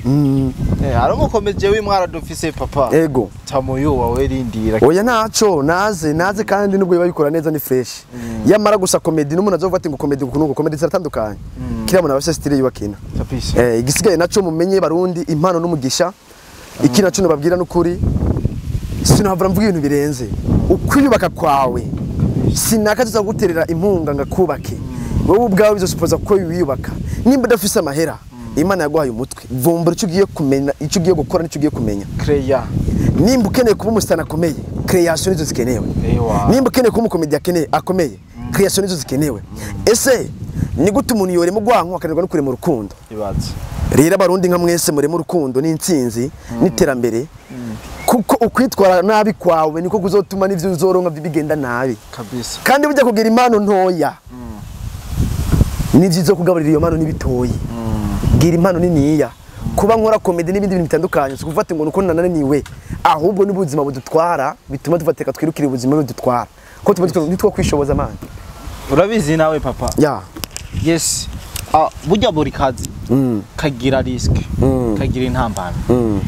hari umukomeje w'imwaro dufise papa ego tamuyo wawe rindira oya naco naze kandi nubwo babikora neza ni fresh yamara gusa comedy n'umuntu azovuga ati ngo comedy ukuntu comedy ziratandukanye kiriya muntu abafise style yubakina kabisa igisigaye naco mumenye barundi impano n'umugisha iki naco nababwira n'ukuri sinohavura mvuga ibintu birenze ukwiyubaka kwawe sinaka tuzaguterera impunga ngakubake wowe ubwawe bizosupoza ko wiyubaka nimba udafise amahera Imana yaguhaye umutwe vumbura icyo ugiye kumenya icyo ugiye gukora n'icyo ugiye kumenya creya nimba ukeneye kuba umusitani akomeye creation nizo zikenewe nimba ukeneye kuba umukomedi akomeye creation nizo zikenewe ese ni gute umuntu yorema urwanko akananirwa no kurema urukundo rero abarundi nka mwese murema urukundo n'intsinzi n'iterambere kuko ukwitwara nabi kwawe niko kuzotuma n'ivyo uzoronka bigenda nabi kabisa kandi burya kugira impano ntoya nivyiza kugaburira iyo mpano n'ibitoyi gira impano niniya kuba nkora comedy n'ibindi bintu bitandukanye si kuvata ngo nuko nananiwe ahubwo n'ubuzima budutwara bituma dufateka twirukira ubuzima budutwara ko tuba nitwo kwishoboza man urabizi nawe papa ya yes burya buri kazi kagira risk kagira intambamyi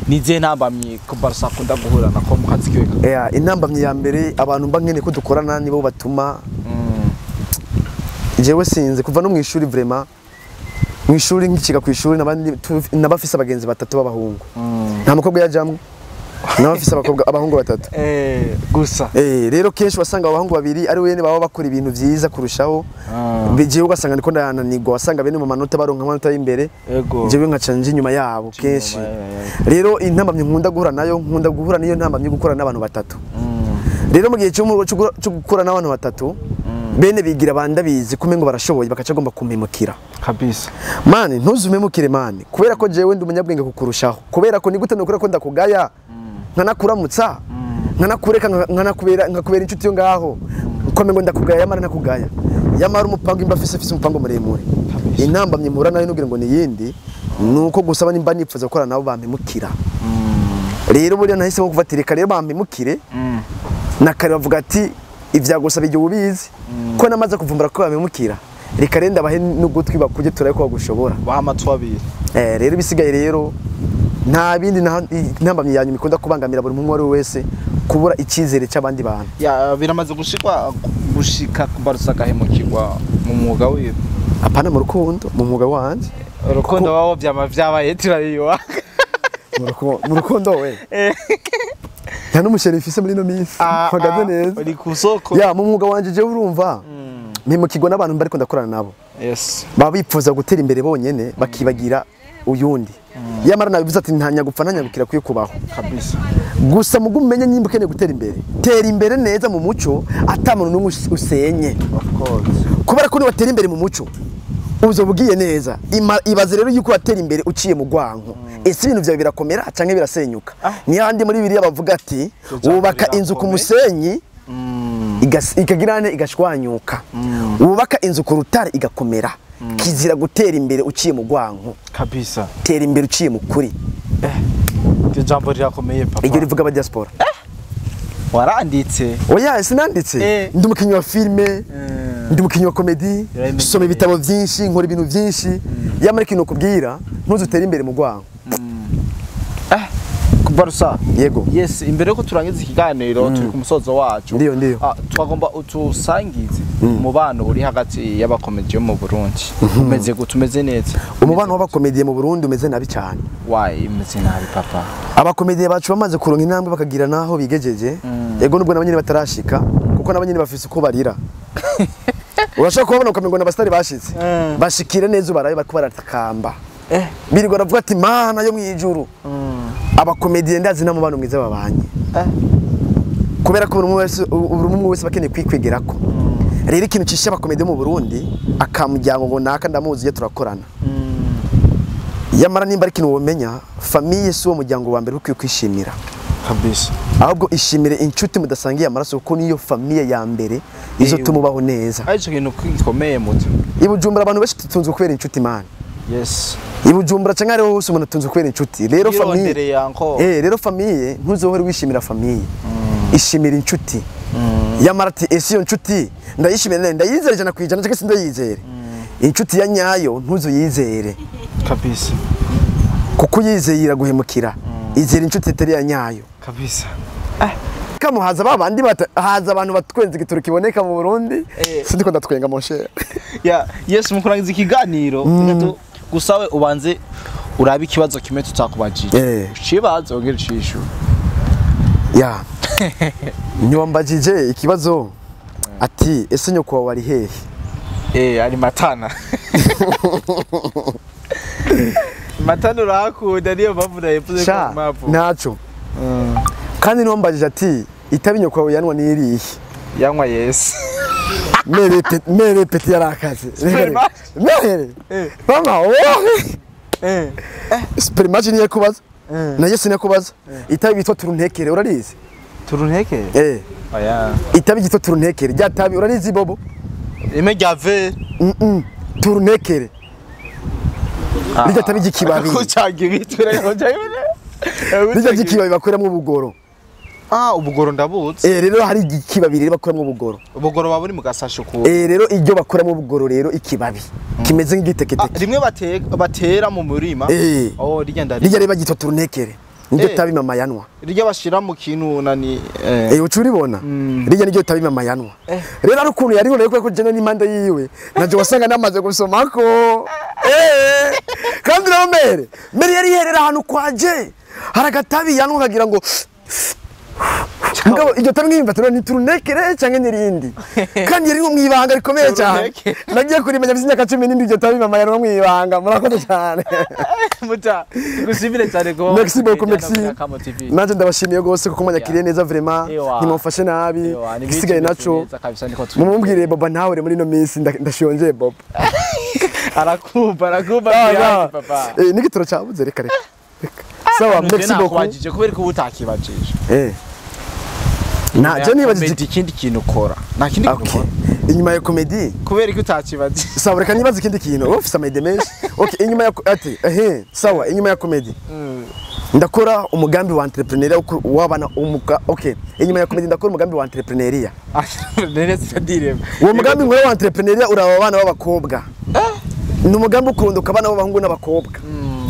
nize ntambamyi ko Barca akunda guhura nako mu kazi kiwe intambamyi ya mbere abantu mba nkeneye ko dukorana nibo batuma jewe sinze kuva no mu ishuri vraiment mu ishuri nkikiga ku ishuri nabafise abagenzi batatu b'abahungu nta mukobwa yajamwe nabafise abakobwa abahungu batatu gusa rero kenshi wasanga abahungu babiri ari wene baba bakora ibintu vyiza kurushaho bigiye ugasanga ndiko ndananirwa wasanga bene mu manota baronka amanota y'imbere jewe nkaca nje inyuma yabo kenshi rero intambamyi nkunda guhura nayo nkunda guhura niyo ntambamyi gukora n'abantu batatu rero mu gihe cyo gukora n'abantu batatu bene bigira bandabizi kumengo barashoboye bakaca agomba kumpemukira kabisa mani ntuzumemukire mani kubera ko jewe ndi umunyabwenge kukurushaho kubera ko nigute nukora ko ndakugaya nkanakuramutsa nkanakureka nkanakubera nkakubera inshuti yo ngaho ukomengo ndakugaya yamara ntakugaya yamara umupango imba afise umupango muremure intambamye mpura nayo nugira ngo ni yindi nuko gusaba nimba nipfuza gukora nabo bampemukira rero buriya nahisemo kuvatirika rero bampemukire nakare bavuga ati ivyagusa bijye ubizi ko namaze kuvumbura ko bamemukira reka renda bahe n'ugutwi bakuje turaye ko bagushobora bahamatwa abiri rero ibisigaye rero nta bindi ntambamye yanyu mikunda kubangamira buri muntu wari wese kubura icyizere cy'abandi bantu ya biramaze gushikwa gushika ku Barca gahemukirwa mu mwuga wiwe apana mu rukundo mu mwuga wanje urukundo wabo vyama vyabaye turayiwa mu rukundo we Nta n'umuchéri mfise muri ino minsi, mpagaze neza. Uri ku soko. Ya, mu mwuga wanje jewe, urumva, mpemukirwa n'abantu bariko ndakorana nabo. Baba bipfuza gutera imbere bonyene, bakibagira uyundi. Yamara nabivuze ati nta nyagupfa nta nyagukira kwiye kubaho. Kabisa. Gusa mugu umenye nyimba ukeneye gutera imbere, tera imbere neza mu muco, ata muntu n'umwe usenye. Of course. Kubera ko niwatera imbere mu muco uzoba ugiye neza. Ibaze rero yuko watera imbere uciye mu rwanko, ese ibintu byawe birakomera canke birasenyuka? Niyo handi muri biriya bavuga ati Iryo jambo wubaka inzu ku rirakomeye. musenyi ikagira ne igashwanyuka, wubaka inzu ku rutare igakomera. Kizira gutera imbere uciye mu rwanko. Kabisa. Tera imbere uciye mu kuri. Iryo jambo rirakomeye, papa. Iryo rivuga aba diaspora. Waranditse. Oya, sinanditse. Ndi umukinnyi wa filime, ndi umukinnyi wa comédie. Birabimenyereye. Soma ibitabo byinshi, nkora ibintu byinshi. Yamara ikintu kubwira, ntuzutere imbere mu rwanko. Kubarusa. Yego. Yes, imbere yuko turangiza ikiganiro, turi ku musozo wacu. Ndiyo. Twagomba utusangize umubano uri hagati y'abakomedi yo mu Burundi. Umeze gute? Umeze neza? Umubano w'abakomediye mu Burundi umeze nabi cyane. Why umeze nabi, papa? Abakomediye bacu bamaze kuronka intambwe, bakagira naho bigejeje. Yego, nubwo nabo nyene batarashika, kuko nabo nyene bafise uko barira. Urashobora kubabona ukamengo n'abasitari bashitse. Bashikire neza ubarabe bariko baratakamba, birirwa baravuga ati mana yo mwijuru. Abakomediye ndazi nta mubano mwiza babanye, kubera ko buri umwe wese bakeneye kwikwegerako. Rero ikintu cishe abakomediye mu Burundi, akamuryango ngo naka ndamuzi iyo turakorana. Yamara nimba ari ikintu womenya, famille si uwo muryango wa mbere ukwiye kwishimira. Kabisa. Ahubwo ishimire inshuti mudasangiye amaraso, kuko niyo famille ya mbere izotuma ubaho neza. Ari ico kintu gikomeye muto. I Bujumbura abantu benshi tutunzwe kubera inshuti, man. I Bujumbura canke ariho hose umuntu atunzwe kubera inshuti. Rero famille Yirondereye encore. Rero famille, ntuzohore wishimira famille, ishimira inshuti. Yamara ati ese iyo nshuti ndayishimira nde? Ndayizere 100% cyangwa se ndayizere? Inshuti ya nyayo ntuzuyizere. Kabisa. Kuko uyizeye iraguhemukira. Izere inshuti itari ya nyayo. Kabisa. Kamuhaza babandi haza abantu batwenza igitoro kiboneka mu Burundi. Sindiko ndatwenga, mon cher. Ya, yes, mu kurangiza ikiganiro, gusa we ubanze urabe ikibazo kimwe tutakubajije. Ucibaze wongere ucishure. Ya, ntiwambajije ikibazo ati ese nyoko wawe ari hehe? Ari Matana. Matana urahakunda, niyo mpamvu nayivuze ko Sha mpamvu. Ntaco. Kandi ntiwambajije ati itabi nyoko wawe yanwa n'irihe? Yanywa yes. Mere mere petit yarakaze. Supermatch? Mere mama wowe. Supermatch niyo kubaza na Yesu niyo kubaza. Itabi bitwa turuntekere urarizi? Turuntekere? Eh. Oya. Itabi ryitwa turuntekere, rya tabi urarizi, bobo? Ime rya ve. Turuntekere rirya tabi ry'ikibabi. Kucanga ibitwe rero. Rirya ry'ikibabi bakoramo ubugoro. Ah, ubugoro ndabuzi. Rero hari ikibabi rero bakoramo ubugoro. Ubugoro baba buri mu gasashe ku. Rero iryo bakoramo ubugoro, rero ikibabi kimeze nk'igiteketeke. Rimwe batera mu murima. Oh, rirya ndari. Rirya rero bagitwa turuntekere, niryo tabi mama yanwa. Rirya bashira mu kintu nani. Uca uribona, rirya niryo tabi mama yanwa. Rero ari ukuntu yari kubera ko jena n'impande yiwe naje wasanga namaze gusomako. Kandi rero mere yari yerera ahantu kwaje hari agatabi yanwa kagira ngo. Mugabo iryo tabi nkiyumva turo ni turunekere canke n'irindi, kandi yari nko mw'ibanga rikomeye cyane. Turuneke. Nagiye kurimenya mfise imyaka 17, iryo tabi mama yanwa mw'ibanga. Murakoze cyane. Muta, gushimire cyane ko. Merci beaucoup, merci. Kamo TV. Nanje ndabashimiye gose kuko mwanyakiriye neza vraiment. Ewa. Ntimumfashe nabi. Ewa, ni igisigaye ibintu naco neza kabisa niko mumumbwire Boba ntahore muri ino minsi ndashonje Boba. Arakumva, arakumva Ah, bihari, ah. papa. N'igitoro cyabuze, reka reka reka. Sawa, merci beaucoup. Nakubajije kubera ko uba utakibajije. Na je nibajije Comedy, ikindi kintu ukora. Nta kindi kintu Okay. ukora. Inyuma ya comedy? Kubera ko utakibajije. Sawa, reka nibaze ikindi kintu. Wowe ufise ama idées menshi. Okay, inyuma ya ati ehe, sawa, inyuma ya comedy ndakora umugambi wa entrepreneuriat w'abana umuga. Okay, inyuma ya comedy ndakora umugambi wa entrepreneuriat. Nene c'est-à-dire. Uwo mugambi nkora wa entrepreneuriat uraba abana b'abakobwa. Ni umugambi ukunduka abana b'abahungu n'abakobwa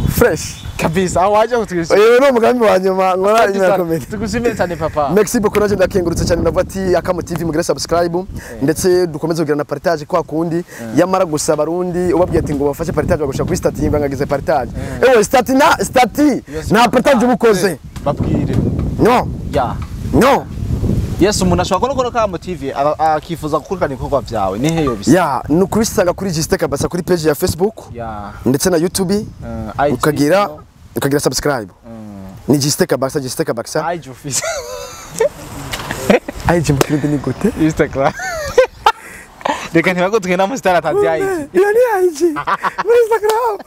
fresh. Kabisa, aho waje kutwishyura. Uyu ni umugambi wa nyuma nkora inyuma ya comedy. Tugushimire cyane, papa. Merci beaucoup, naje ndakengurutse cyane. Ndavuga ati Akamo TV mugire subscribe, ndetse dukomeze kugira na partage kwa kundi. Yamara gusa abarundi ubabwiye ati ngo bafashe partage, bagusha kuri statut yimba ngagize partage. Ewe statut na statut nta partage ubukoze. Babwire. No. Ya. No. Yes, umuntu ashobora kubona Kamo TV akifuza gukurikirana ibikorwa vyawe, ni heyo bisa? Ya, ni ukubisanga kuri Justin Kabasa kuri page ya Facebook ndetse na YouTube. IG. Ukagira subscribe, ni Justin Kabasa, Justin Kabasa. IG office. IG mu Kirundi ni gute? Instagram. Reka ntibagutwe na musitari atazi IG. Iyo ni IG muri Instagram.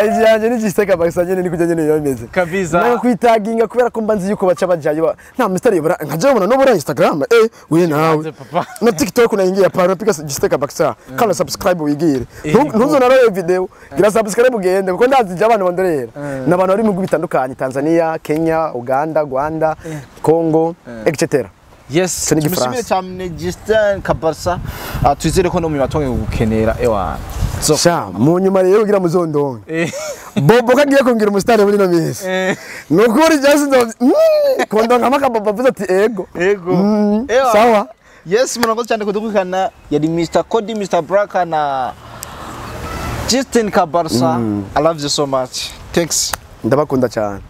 IG yanjye ni Justin Kabasa nyene, ni kujya nyene biba bimeze. Kabisa. Nanga kwitaginga kubera ko mba nzi yuko baca bajayo nta mustari yobora nkaja babona no bora Instagram, we nawe. Papa. Na TikTok unaingia pale, unapiga Justin Kabasa kana subscribe wigire. Ntuzona rero video, gira subscribe ugende, kuko ndazi abantu bandorera n'abantu bari mu bihugu bitandukanye: Tanzania, Kenya, Uganda, Rwanda, Congo, etc. Yes. Ico ni Tumushimire Igifaransa. cyane Justin Kabasa. Twizere ko no mu matongo gukenera ewa so. Sha, mu nyuma rero ugira muzondonke. Bobo kagiye kongira umusitari muri no minsi. Nukuri just kondonka maka Bobo avuze ati ego. Ego. Ewa. Sawa. Yes, murakoze cyane kudukurikirana. Yari Mr Cody, Mr Black na Justin Kabarsa. I love you so much, thanks. Ndabakunda cyane.